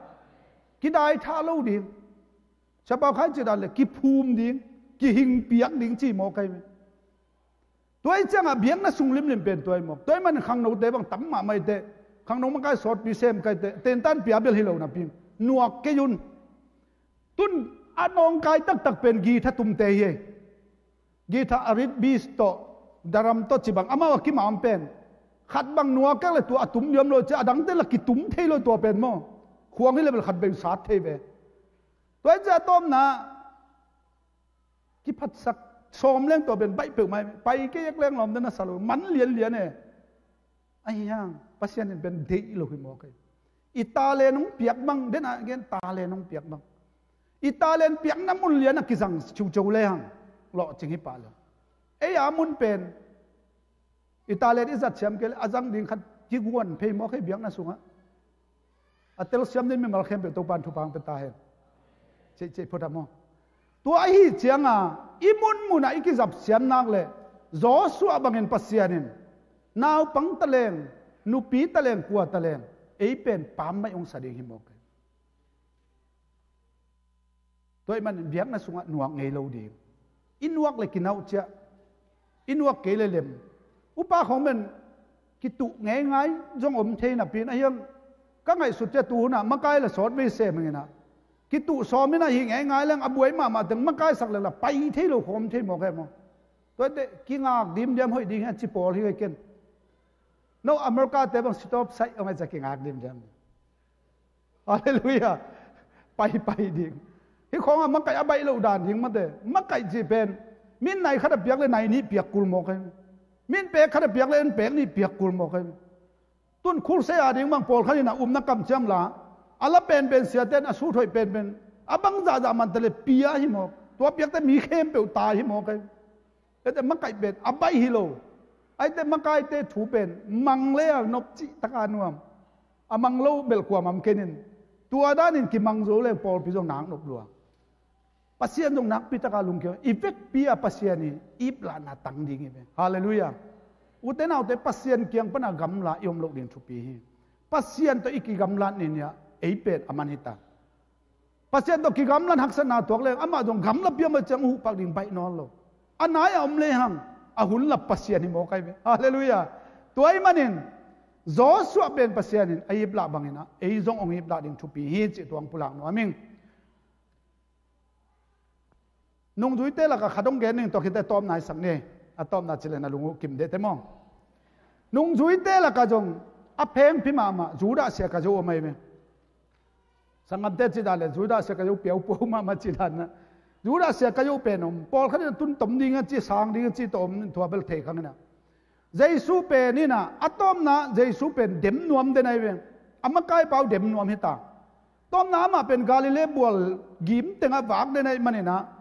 Kidai thah lo ding. Siapa Khai cih dan le kiphum ding, kihing piak ding ci mawk ahi ve. Tua hi ciangah biakna sung limlim pen tua hi mawk. Tua hi manin khangnote bang tam mahmah hi teh, khangno makai sawtpi sem kai teh, tentan pia bel hi lo napi nuak kei un. Tun a nawngkai taktak pen guitar tumte hi ei. Guitar a rit bis tawh, daram tawh ci bang amau a kimam pen khat bang nuak kek le tua a tum diam lo ciah, a dangte la kitum thei lo tua pen maw. Khuang hi le bel khat bei sat thei ve. Tua hi ciah a tawpna kiphatsak sawm leng tua pen baih peuhmah hi. Pai kei ek leng lawm den a sa lo, man lianlian e. Ahi hang Pasian in pen deih lo hi mawk e. I talent hong piak bang, den a gen talent hong piak bang, i talent piakna mun lian a kizang cucu le hang lawhcing hi pah lo. Ei a mun pen i talent i zat siam kei le a zang ding khat kiguan phei mawk hi biakna sungah. A telsiam ding mimal khempeuh Topan thupha hong pia ta hen. Ceihceih phot a maw. Tua ahi cianga i munmunah i kizap siam nak le Joshua bangin Pasian in naupang taleng, nupi taleng, kua taleng ei pen pammaih hong sa ding hi mawk e. Tua ahih manin biakna sungah nuak ngei lo ding. I nuak le kinauh ciah. I nuak kei le lem. Upa khawng men kituh ngeingai zong om thei napi in ahiang ka ngaihsut ciah tu hunah makai le sawt vei sem inginah kituh sawm inah hih ngeingai leng a buai mahmah teng makaisak leng la pai thei lo khawng om thei mawk e maw. Tua hi teh kingak dimdiam hoih ding hi a ci pawl hi kei ken. No America te bang stop saih ong a ciah kingak dimdiam. Halleluiah. Paipai ding. Hih khawngah makaih a baih loh dan ding mate. Makaih cih pen min nai khat a piak le nai nih piak kul mawk ahi. Min pek khat a piak le en pek nih piak kul mawk ahi. Tun khulsei a ding bang pawlkhat inah upna kamciam la a la penpen siaten a sut hoih penpen a bang zahzah mante le pia hi mawk. Tua piakte mi khempeuh tai hi mawk ahi. Ete makaih pen a baih hi lo. Aite makaite thu pen mang le a nop cihtaka nuam. A mang lo belh kuamah om kenin tua danin kimang zo le pawlpi zong nak nop lua. Pasian zong nakpitaka lungkia i vekpi a Pasian i iplahna tang ding hi ve. Halleluiah. Ute naute Pasian kiang pana gamla i om loh ding thupi hi. Pasian tawh i kigamlat ni nia ei pen a man hita. Pasian tawh kigamlan haksatna tuak leng amah zong gamla piam a ciang uh pak ding baih nawn lo. A nai a om lehang a hun lap Pasian hi mawk ahi ve. Halleluiah. Tua ahih manin Joshua pen Pasian in a iplah banginah ei zong hong iplah ding thupi hi cih tuang pulak nuam ing. Nungzuite lakah khat hong gen ning tawh khite tawpna i sak ni. A tawpna cileh na lung uh kim dehte maw? Nungzuite lakah zong a phengphi mahmah Judah sia ka zo om ahi ve. Sanggamte cih dan le Judah sia ka zo piaupuau mahmah cih dan na. Judah sia ka zo pen om pawlkhat in a tun tom ding a ci sang ding a ci tawh om in tua bel thei khang inah. Jesu pen inah a tawpna Jesu pen dem nuam den ahi ve. A makaipau dem nuam hita. Tawpna amah pen Galilee bual gim tengah vak den ahih maninah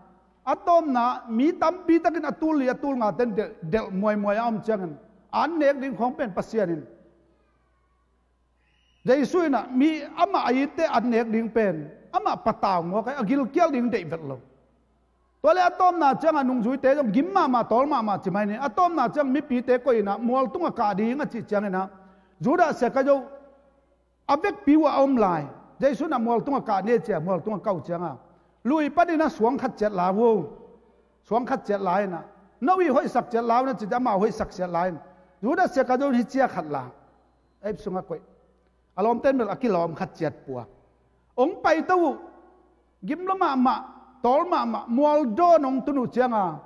a tawpna mi tampi takin a tul li a tul nga ten delh, delh muaimuai a om ciangin an nek ding khawng pen Pasian in Jesu inah mi amah a itte an nek ding pen Amah patau mawk a, a gilkial ding deih vet lo. Tua le a tawpna ciangah nungzuite zong gim mahmah, tawl mahmah ci mai ni. A tawpna ciang mipite koih inah mual tungah kah ding a cih cianginah Judas Iskariot a vekpi uh a om lai. Jesu inah mual tungah kah ni a cia, mual tungah kah uh cianga lui paninah suang khat ciat la uh. Suang khat ciat la inah, no ih hoihsak ciat la uh na ci ciah amah hoihsak ciat la in. Judas Iskariot hi cia khat la. Ei sungah koih. A lawmten bel a kilawm khat ciat pua. Ong paito uh. Gim lo mahmah, tawl mahmah, mual dawn ong tun uh cianga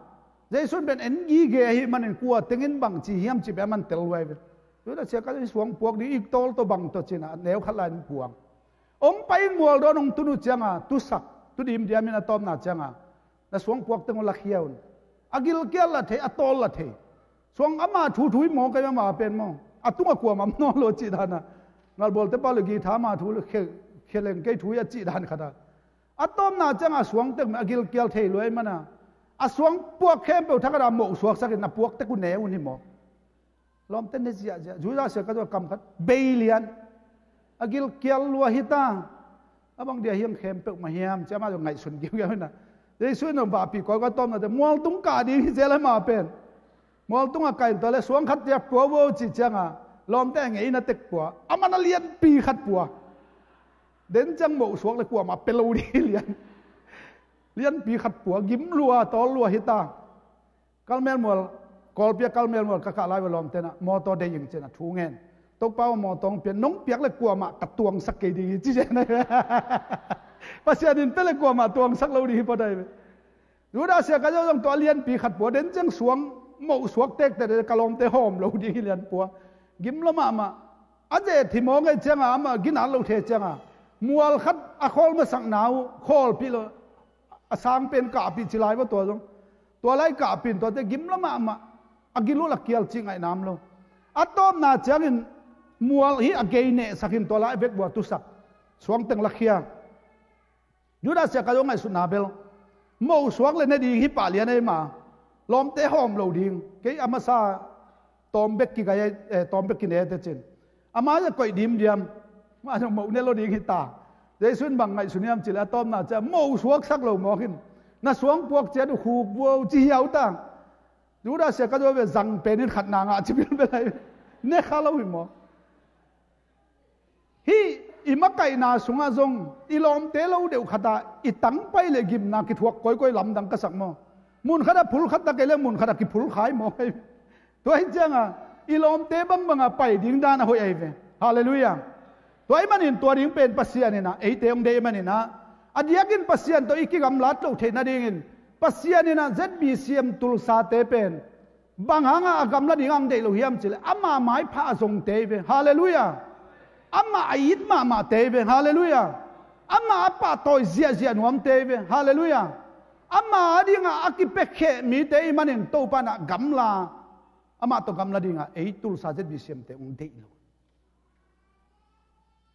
Jesu in pen en gige ahi manin kua tengin bang ci hiam ci bia man tel luai ve. Judas Iskariot suang puak ding ik tawl tawh bang tawh cinah neu khat lai in puang. Ong pai in mual dawn ong tun uh cianga tusak, tu dimdiam in a tawpna cianga na suang puak teng uh lakhia un. A gilkial la thei, a tawl la thei. Suang ama thu thu hi maw, kei ama pen maw? A tungah kuamah om nawn lo cih dana. Ngalbawlte pau le guitar ama thu le khe, khe leng kei thu hi a cih dan khata. A tawpna cianga suang tek mah a gilkial thei luai mana. A suang puak khempeuh thakata moh suaksakin na puak tek uh ne un hi maw? Lawmte ne ziahziah. Judas Iskariot kam khat bei lian. A gilkial lua hita. A bang dia hiam khempeuh mah hiam ci amah zong ngaihsun giugiau hina. Jesu in a vahpih kawikawi tawpna te mual tung kah ding hi zel ama pen. Mual tungah kain tua le suang khat tiak pua vo cih cianga lawmte a ngeina tek pua. Amah na lianpi khat pua. Den ciang moh suak le kuamah pia lo ding hi lian. Lianpi khat pua, gim lua, tawl lua hita. Kalmel mual, Kawlpi a Kalmel mual ka kah lai ve lawmte na, mawtaw deih ing cina thu ngen. Topa aw mawtaw hong pia, nong piak le kuamah ka tuangsak kei ding hi ci cina. Pasian in pia le kuamah tuangsak lo ding hi pawtai ve. Judas Iskariot zong tua a lianpi khat pua, den ciang suang moh suak tektek ka lawmte hawm lo ding hi lian pua. Gim lo mahmah. A zeh thimawng ei cianga amah ginat lo thei cianga mual khat a khawl masakna uh khawlpih lo. A sang pen kahpih ci lai va tua zong. Tua lai kahpih in tuate gim lo mahmah. A gil uh la kial cih ngaihnam lo. A tawpna ciangin mual hi a gei nehsakin tua lai a vek bua tusak. Suang teng lakhia. Judas Iskariot ngaihsutna bel moh suak le ne ding hi pah lian ei ma. Lawmte hawm lo ding. Kei a masa tawm bek kigai, eh, tawm bek kine te cin. Ama zia koih dimdiam. Ma zong moh ne lo ding hi ta. Jesu in bang ngaihsun hiam cih le a tawpna cia moh suaksak lo mawk in. Na suang puak ciat uh khuk buau ci hiau ta. Judas Iskariot ve zang pen in khatna ngah ci bil bel ai. Ne kha lo hi mawk. Hih i makaihna sungah zong i lawmte lo deuh khatah i tangpai le gimna kithuak kawikawi lamdang ka sak maw? Mun khatah phul khat tak ei le mun khatah kiphul khai maw? Tua hi cianga i lawmte bangbanga pai ding dan a hoih ahi ve. Halleluiah. Tua ih manin tua ding pen Pasian inah eite hong deih maninah a diakin Pasian tawh i kigamlat loh theih nadingin Pasian inah Z B C M Tulsate pen bang hanga a gamla ding ang deih lo hiam cileh ama maipha a zongte hi ve. Halleluiah. Ama a it mahmahte hi ve. Halleluiah. Ama a pahtawi ziahziah nuamte hi ve. Halleluiah. Ama a dinga a kipekheh mite ih manin Topa inah gamla amah tawh gamla dinga ei Tulsa Z B C M te hong deih lo.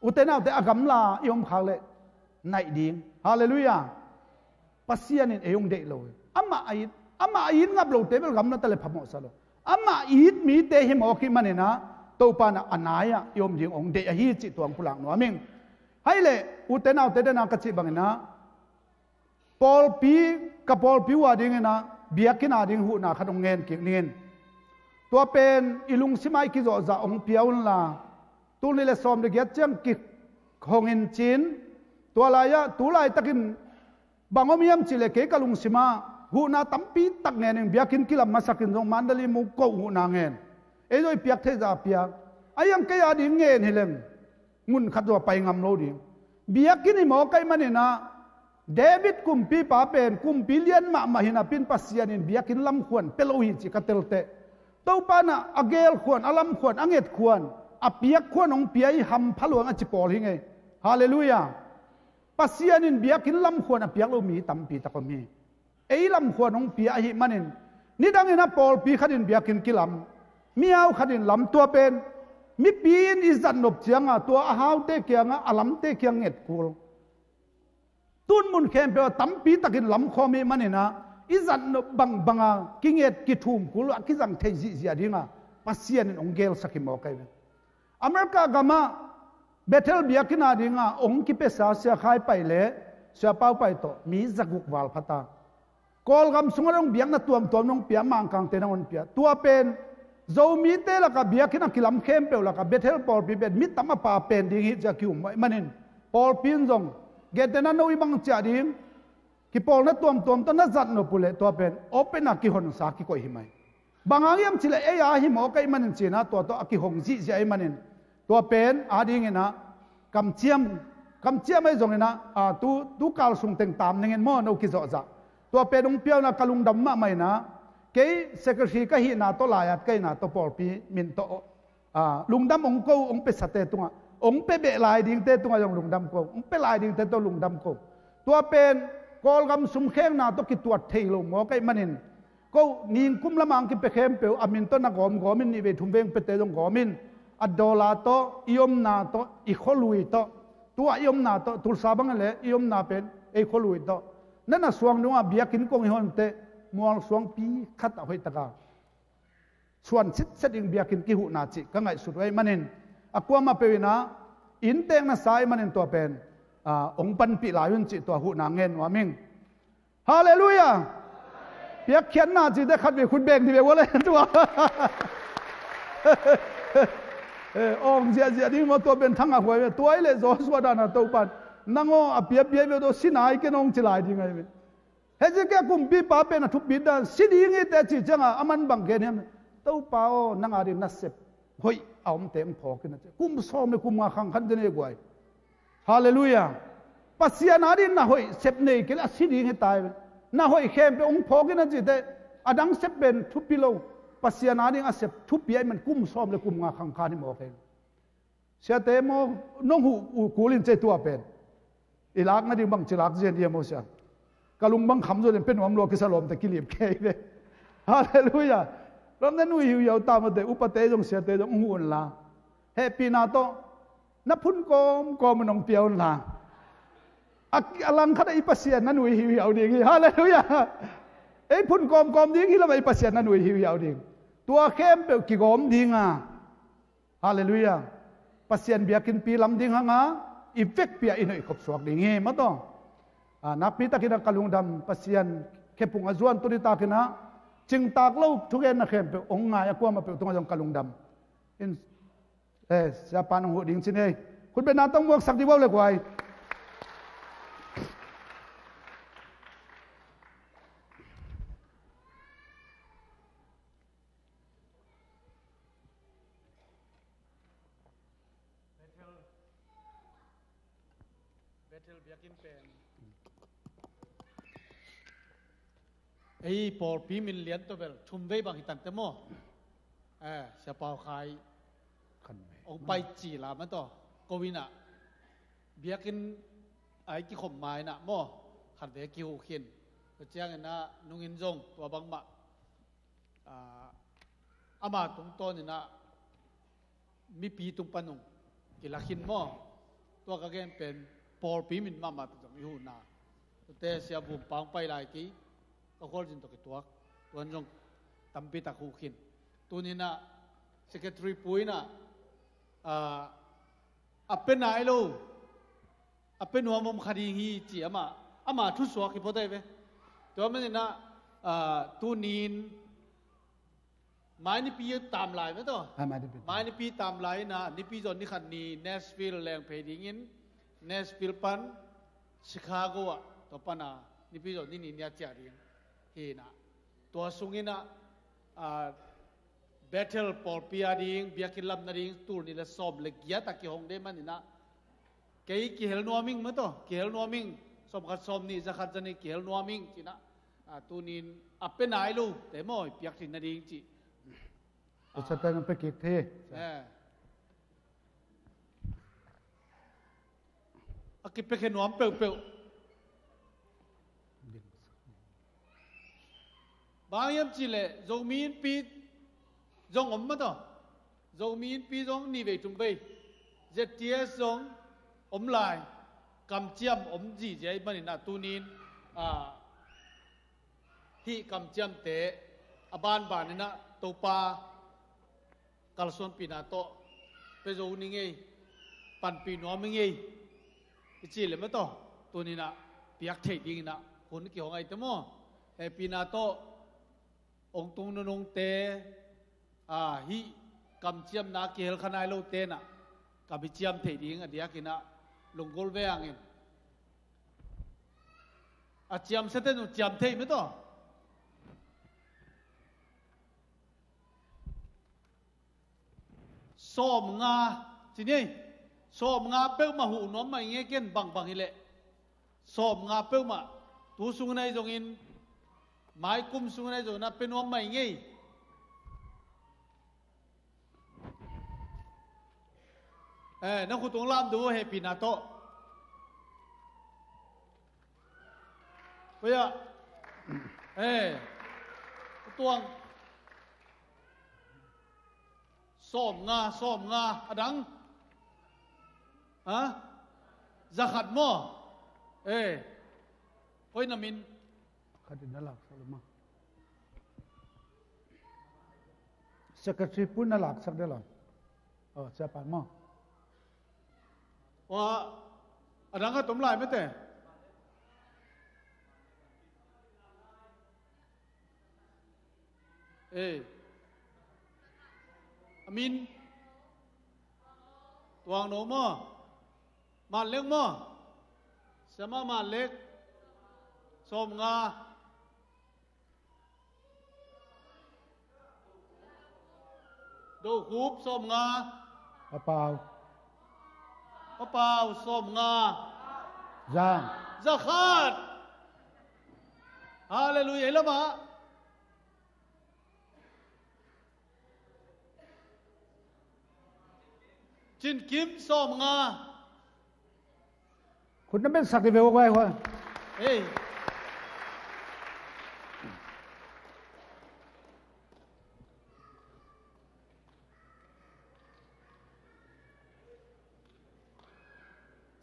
Ute naute a gamla i om khak leh naih ding. Halleluiah. Pasian in ei hong deih lo hi. Amah a it, amah a it ngap lote bel gamla ta le phamawhsa lo. Amah a it mite hi mawk ih maninah Topa inah a nai-ah i om ding hong deih ahi cih tuang pulak nuam ing. Hai leh ute naute dena ka cih banginah pawlpi, ka pawlpi uh a dinginah biakinn a ding huhna khat hong ngen kik ning in. Tua pen i lungsim ah i kizawhzah hong pia unla tul nih le sawm le giat ciang kihong in cin. Tua lai-ah tu laitakin bang om hiam cihleh kei ka lungsimah huhna tampi tak ngen in biakinn kilam masakin zong Mandalay mu koh huhna ngen. Ei zong i piak theihzah a piak. A hiang kei a ding ngen hileng ngun khat zong a pai ngam lo ding. Biakinn hi mawk aih maninah David kumpipa pen kumpi lian mahmah hi napi in Pasian in biakinn lamkhuan pia lo hi cih ka telteh. Topa inah a gelkhuan, a lamkhuan, a ngetkhuan, a piakkhuan hong pia ih hampha luang a ci pawl hi ngei. Halleluiah. Pasian in biakinn lamkhuan a piak lo mi tampi tak om hi. Ei lamkhuan hong pia ahi manin nidangin a pawlpi khatin biakinn kilam, miau khatin lam tua pen mipi in i zatnop cianga tua a haute kianga a lamte kiang ngetkul. Tun mun khempeuh a tampi takin lamkhawm ih maninah i zatnop bangbanga kinget kithumkul a kizang thei zihziah dinga Pasian in hong gelsak hi mawk ahi ve. America gamah Bethel biakinn a dinga hong kipiasa Sia Khai Pai le Sia Pau Pai tawh mi zaguk val phata. Kawlgam sungah dong biakna tuamtuam nong pia, Mangkangte nangawn pia. Tua pen Zomite lakah biakinn a kilam khempeuh lakah Bethel pawlpi pen mi tam a pa pen ding hi ci a ki-um manin, pawlpi in zong gentehna no i bang ciah ding, kipawlna tuamtuam tawh na zat nop uh leh tua pen open a kihonsa kikoih hi mai. Bang hang hiam cileh ei a hi mawk ahih manin cinah tua tawh a kihong zihziah ahih manin tua pen adinginah kamciam, kamciam ahi zonginah, a, tu, tu kal sung teng tam ningin maw no kizawhzah. Tua pen hong piauna ka lungdam mahmah inah kei secretary ka hihna tawh lai-at ka hihna tawh pawlpi min tawh, a, lungdam hong ko, hong piasate tungah, hong pia beh lai dingte tungah zong lungdam ko, hong pia lai dingte tawh lungdam ko. Tua pen Kawlgam sumkhekna tawh kituat thei lo mawk ahih manin, ko ningkum lamah ang kipia khempeuh a min tawh na gawmgawm in, nihvei thumvei ang piate zong gawm in, a dollar tawh, i omna tawh, i khualui tawh, tua i omna tawh, Tulsa bang le i omna pen ei khualui tawh, na na suang dungah biakinn kong i honteh mualsuangpi khatah hoihtaka suan sitset ding biakinn kihuhna cih ka ngaihsut uh ahih manin, a kuamah peuh inah inntek na sa ahih manin tua pen, a, hong panpih lai un cih tua huhna ngen nuam ing. Halleluiah. Piakkhiatna cihte khatvei khut beng dih ve ua le tua. Eh, awng ziahziah ding maw, tua pen thangah huai ve. Tua ih leh Joshua dana Topan nangaw a piapia ve, tua sinai ken awng ci lai ding ahi ve. Hezekiah kumpipa pen a thupit dan si ding hi teh a cih cianga a man bang gen hiam? Topa aw, nang ading nasep hoih a omte hong phawk in a ci. Kum sawm le kum nga khangkhan te nei guai. Halleluiah. Pasian ading na hoih sep nei kei le a si ding hi tai ve. Na hoih khempeuh hong phawk in a ci teh a dang sep pen thupi lo. Pasian ading a sep thupi ahih man kum sawm le kum nga khangkhan hi mawk hi. Siate maw, nong huh uh kul in cei tua pen i lak nading bang ci lak zian dia maw sia. Ka lung bang kham zaw den pen nuam lua kisa lawmte kilip kei ve. Halleluiah. Lawmte nui hiuhiau ta mawte, upate zong siate zong huh unla, hehpihna tawh na phun kawmkawm un hong pia unla, a, a langkhatah i Pasian na nui hiuhiau ding hi. Halleluiah. Ei phun kawmkawm ding hi lamah i Pasian na nui hiuhiau ding. Tua khempeuh kigawm dinga Halleluiah. Pasian biakinnpi lam ding hanga i vekpi ah i noih khop suak ding hi mataw. A, nakpi takin a ka lungdam Pasian khephung a zuan tuni takin a cingtak lo thugenna khempeuh hong ngai a kuamah peuh tungah zong ka lungdam. In, eh, siapa nong huh ding cin ei. Khutbetna tawh muaksak dih bau le guai. Bethel, Bethel biakinn pen ei pawlpi min lian tawh bel thum vei bang hi tante maw? Eh, Sia Pau Khai khan ve. Ong pai ci la ma tawh ko inah biakinn ai kikhop ma inah maw? Khat ve kihuh khin. Tua ciangin ah nungin zong tua bangmah, ah, ama tungtawn inah mipi tung pan ung kila khin maw? Tua ka gen pen pawlpi min mahmah pi zong i huhna. Tuate Sia Vum Pau pai lai kei, ka khualzin tawh kituak, tuan zong tampi tak huh khin. Tuninah secretary pu inah, ah, a pe nai lo, a pe nuam om kha ding hi ci amah, amah thusuak hi phot ai ve. Tua maninah, ah, tunin mai nipi tam lai ve tawh. Ah, mai nipi tam. Mai nipi tam lai inah nipi zawn ni khat ni Nashville leng phei dingin, Nashville pan Chicago ah tua pana nipi zawn ni ni nia ciah ding hi inah. Tua sunginah, ah, Bethel pawlpi a ding biakinn lam nading tul nih le sawm le giat a kihong deh maninah kei kihel nuam ing mataw, kihel nuam ing, sawm khat sawm nih za khat za nih kihel nuam ing cinah, ah, tunin a pe nai lo te maw i piak theih nading cih. Tua ciangin pe kik thei. Eh. A kipiakhia nuam peuhpeuh. Bang hiam cihleh Zomi Innpi zong om mataw. Zomi Innpi zong nih vei thum vei, Z T S zong om lai. Kamciam om zihziah ahih maninah tunin, ah, hih kamciamte a banbaninah Topa kalsuanpihna tawh pia zo ni ngei. panpih nuam i ngei i cih le mah tawh tuninah piak theih dinginah hun kihong ahi te maw? Hehpihna tawh hong tung nunungte, a, hih kamciamna kihel kha nai lo tenah kam i ciam theih ding a diakinah lunggulh ve hangin a ciamsa ten zong ciam theih mah tawh. Sawmnga ci ni ei. Sawmnga peuhmah huh nuam mah i ngei ken bangbang hileh. Sawmnga peuhmah tu sungin ahi zongin, maikum sungin ahi zongin a pia nuam mah i ngei. Eh, na khut hong lam duh hehpihna tawh. Koi ah. Eh, tuang. Sawmnga, sawmnga, a dang. Ha? Zakhat maw? Eh. Koi na min? Khat in na laksak lo maw? Secretary pu in na laksak de lo. Oh, siapa maw? Wa, a dang khat om lai mete. Eh. A min. Tuang no maw? Manlek maw? Siama Manlek. Sawmnga. Dokhup sawmnga. Papau. Papau sawmnga. Zang. Zakhat. Halleluiah. Hi lamah. Cinkim sawmnga. Khut na beng sak hi ve ua guai hua. Ei.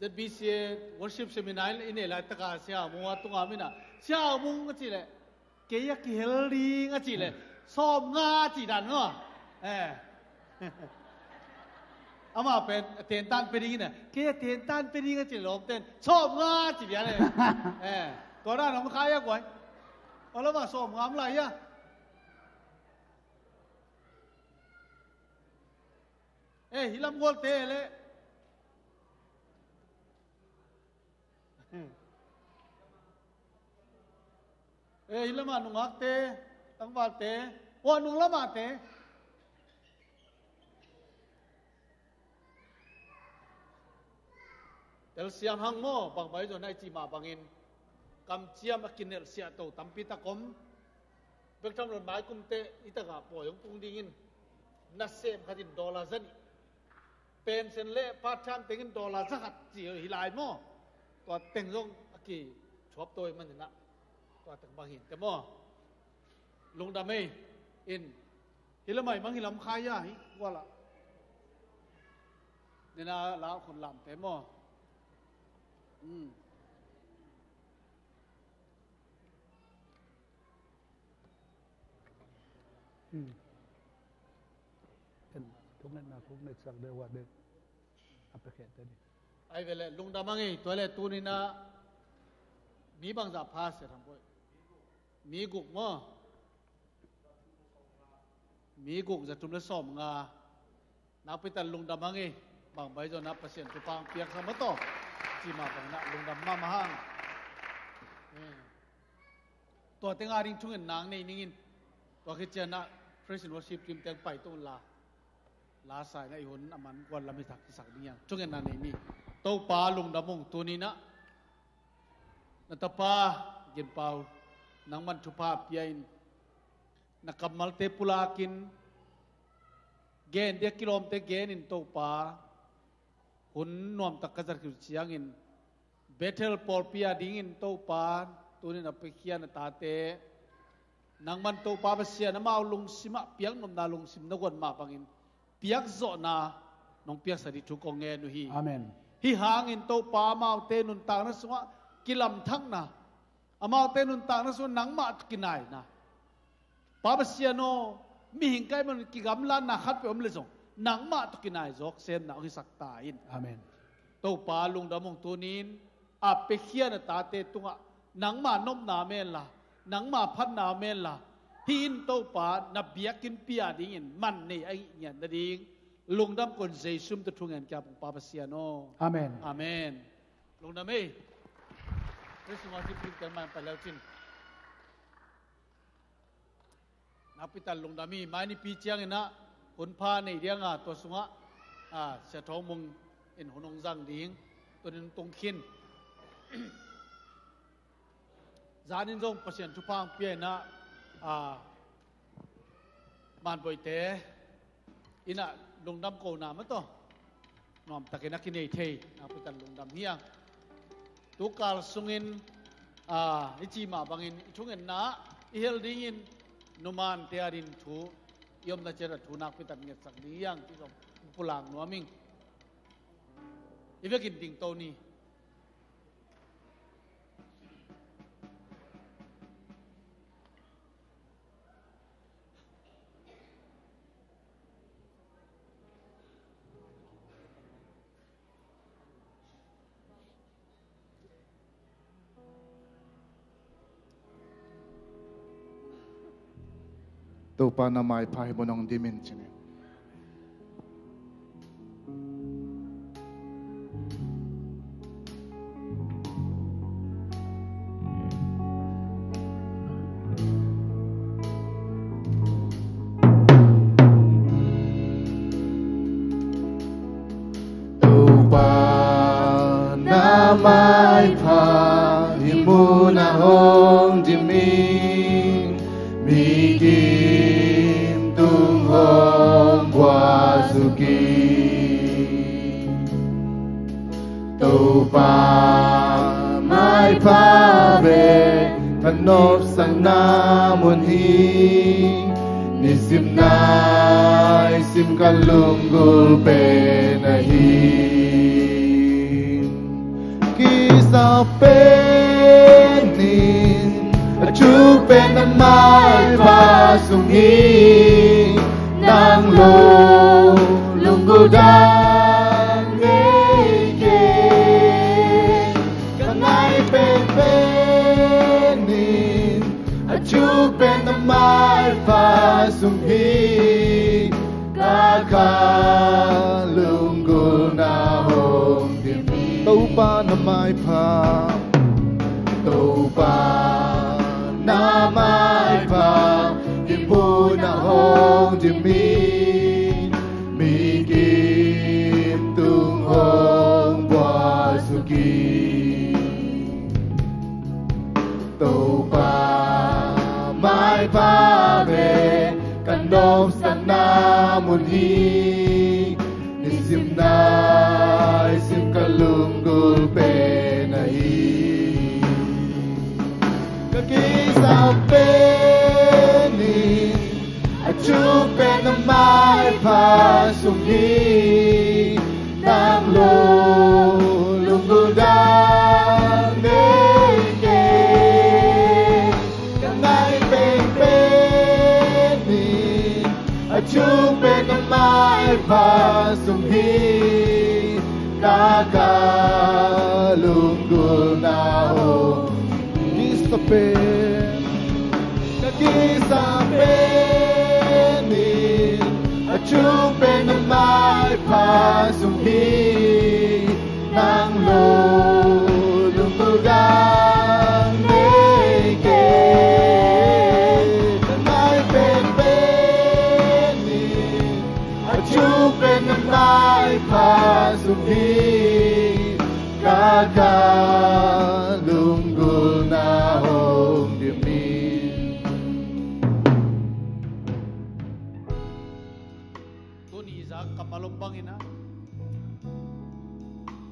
Z B C A Worship Seminar i nei laitaka Sia Mung a tunga mina Sia Mung a cih leh kei a kihel ding a cih leh sawmnga a cih dan maw? Eh. Amah pen a tentan pia ding in a, kei a tentan pia ding a cih leh lawmten sawmnga a cih lian eh. Eh. Tua dan om khai a guai. Aw lamah sawmnga om lai hia? Eh, hi lam gualte leh. Eh, hi lamah nungakte, tangvalte, ua nung lamahte. Telsiam hang maw, bangbai zon a i cih mah bangin kamciam a kinelhsiah to tampi tak om. Bek tham lo in maikumte i takah pawi hong tung dingin nasem khat in dollar za nih. Pension le part time tengin dollar za khat ci hi lai maw? Tua teng zong a kithuap tawi maninah tua teng bang hi te maw? Lungdam ei in hi lamah i mang hi lam khai a hi kualah. Nena la khun lamte maw? Hmm. Hmm. Thungetna khuk neksak deuh ah deuh a pekhehte ding. Ai vele lungdam a ngei tua le tuninah mi bangzah pha sia tham poi. Mi guk maw? Mi guk za thum le sawmnga. Nakpitak lungdam hang ei. Bangbai zona Pasian thupha hong piaksa mataw. Cima bangna lungdam mahmah hang. Eh. Tua tenga ding thungen nang nei ningin. Tua khit cianah praise and worship team teng pai to unla. La saina i hun a man kuan lam hi thak kisak ding hian thungen na nei ni. Topa lungdam ung tuninah. Na tapa Ginpau nangman thupha pia in. Na kammalte pulakin gen dia kilawmte genin Topa hun nuamtak ka zat khit ciangin Bethel pawlpi a dingin Topa tunin a piakhia na tate nangman Topa Pasian amau lungsimah piaknopna lungsim na guan mah bangin piakzawhna nong piaksa dih thu kong ngen uh hi. Amen. Hih hangin Topa amaute nuntakna sungah kilamthakna amaute nuntakna sungah nangmah kinaina. Pa Pasian aw, mihing kai man kigamlatna khat peuh om le zong nangmah tawh kinai zawk semna hong hisak ta in. Amen. Topa lungdam hong tun in, a piakhia na tate tungah nangma nopna om henla, nangma phatna om henla, hih in Topa na biakinn pia dingin man nei a ngih ngiat nading lungdam kong Jesu min tawh thu ngen ka hi, Pa Pasian aw. Amen. Amen. Lungdam ei. Praise and worship team, tel mai pai leu cin. Nakpi tak lungdam hi. Mai nipi ciangin ah hun pha nei ding a, tua sungah, ah, Sia Thawng Mung in hun hong zang ding. Tuni in tung khin. Zanin zong Pasian thupha hong pia in ah, ah, Manboite in ah lungdam kohna mah tawh nuamtakin a kinei thei, nakpi tak lungdam hi a. Tukal sungin, ah, i cih mah bangin i thungetna i hel dingin numante adingin thu, i omna ciat ah thu nakpi tak ngetsak ding hi hang cih zong pulak nuam ing. I vekin dingto ni. Topa na maipha hi mun hong dim in ci ni. Topa na maipha hi mun ah hong dim in, mi kim tung hong buaisuk in. Topa maipha ve, ka nopsakna mun hi, nisim naisim ka lunggulh pen ahi. Kisa pen in, a thuk pen na maipha sung hi, nang lo lunggulh dan nei kei. Ka ngai penpen in, a thuk pen na maipha sung hi, ka kha lunggulhna hong dim hi. Topa na maipha, Topa na maipha hi mun ah hong dim in, mi kim tung hong buaisuk in. Topa maipha ve, ka nopsakna mun hi, nisim naisim ka lunggulh pen ahi. Ka kisa pen in, a thuk pen na maipha sung hi, nang lo lunggulh dan nei kei. Ka ngai penpen in, a thuk pen na maipha sung hi, ka kha lunggulhna hong. Kisa pen, ka kisa pen in, a thuk pen na maipha sung hi, nang lo lunggulh dan nei kei. Ka ngai penpen in, a thuk pen na maipha sung hi, ka kha lunggulhna hong dim hi. Tuni i zak kammal om bangin ah,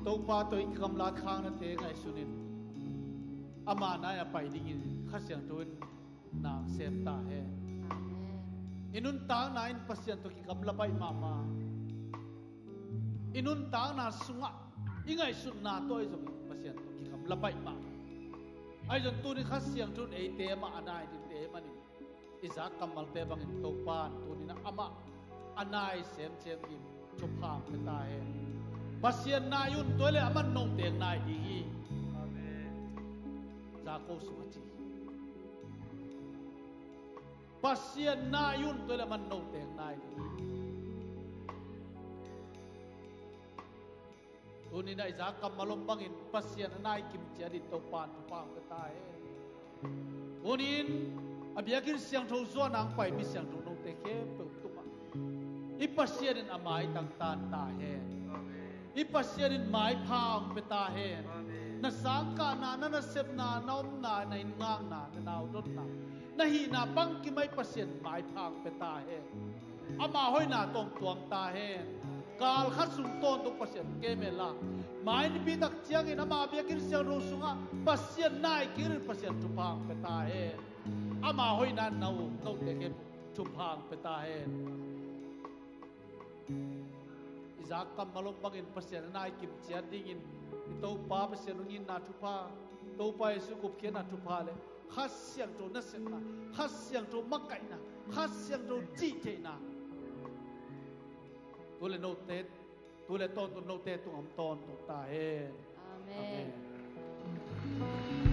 Topa tawh i kigamlat khangnate ngaihsun in, ama nai-ah pai dingin Kha Siangtho in na sem ta hen. Amen. I nuntakna in Pasian tawh kigamla baih mahmah. I nuntakna sungah i ngaihsutna tawh ahi zongin Pasian tawh kigamla baih mahmah. Ahi zong tuni Kha Siangtho in eite amah a nai dingte ahih manin, i zak kammalte bangin Topa in tuni-in ah amah a nai semsem ding thupha hong pia ta hen. Pasian nai un, tua leh aman note nai ding hi. Amen. Jakob sungah ci hi. Pasian nai un, tua leh aman note nai ding hi. Tuni in a i zak kammal om bangin Pasian a nai kim ciat dingin Topa'n thupha hong pia ta hen. Tuni in a biakinn siangtho zuan a hong pai mi siangtho note khempeuh tungah i Pasian in a maitang tan ta hen. Amen. I Pasian in maipha hong pia ta hen. Amen. Na sangkahna, na nasepna, na omna, na inn ngakna, na naudotna, na hihna bangkim ah i Pasian maipha hong pia ta hen. Ama hoihna tawh hong tuam ta hen. Kal khat sung tawntung Pasian kem hen la, mai nipi tak ciangin ama biakinn siangtho sungah Pasian nai kik dingin Pasian thupha hong pia ta hen. Ama hoihna in na u, note khempeuh thupha hong pia ta hen. I zak kammal om bangin Pasian a nai kim ciat dingin i Topa Pasian hong itna thupha, Topa Jesu gupkhiatna thupha leh Kha Siangtho nasepna, Kha Siangtho makaihna, Kha Siangtho cihtheihna, tu leh note, tu leh tawntung note tungah om tawntung ta hen. Amen. Amen.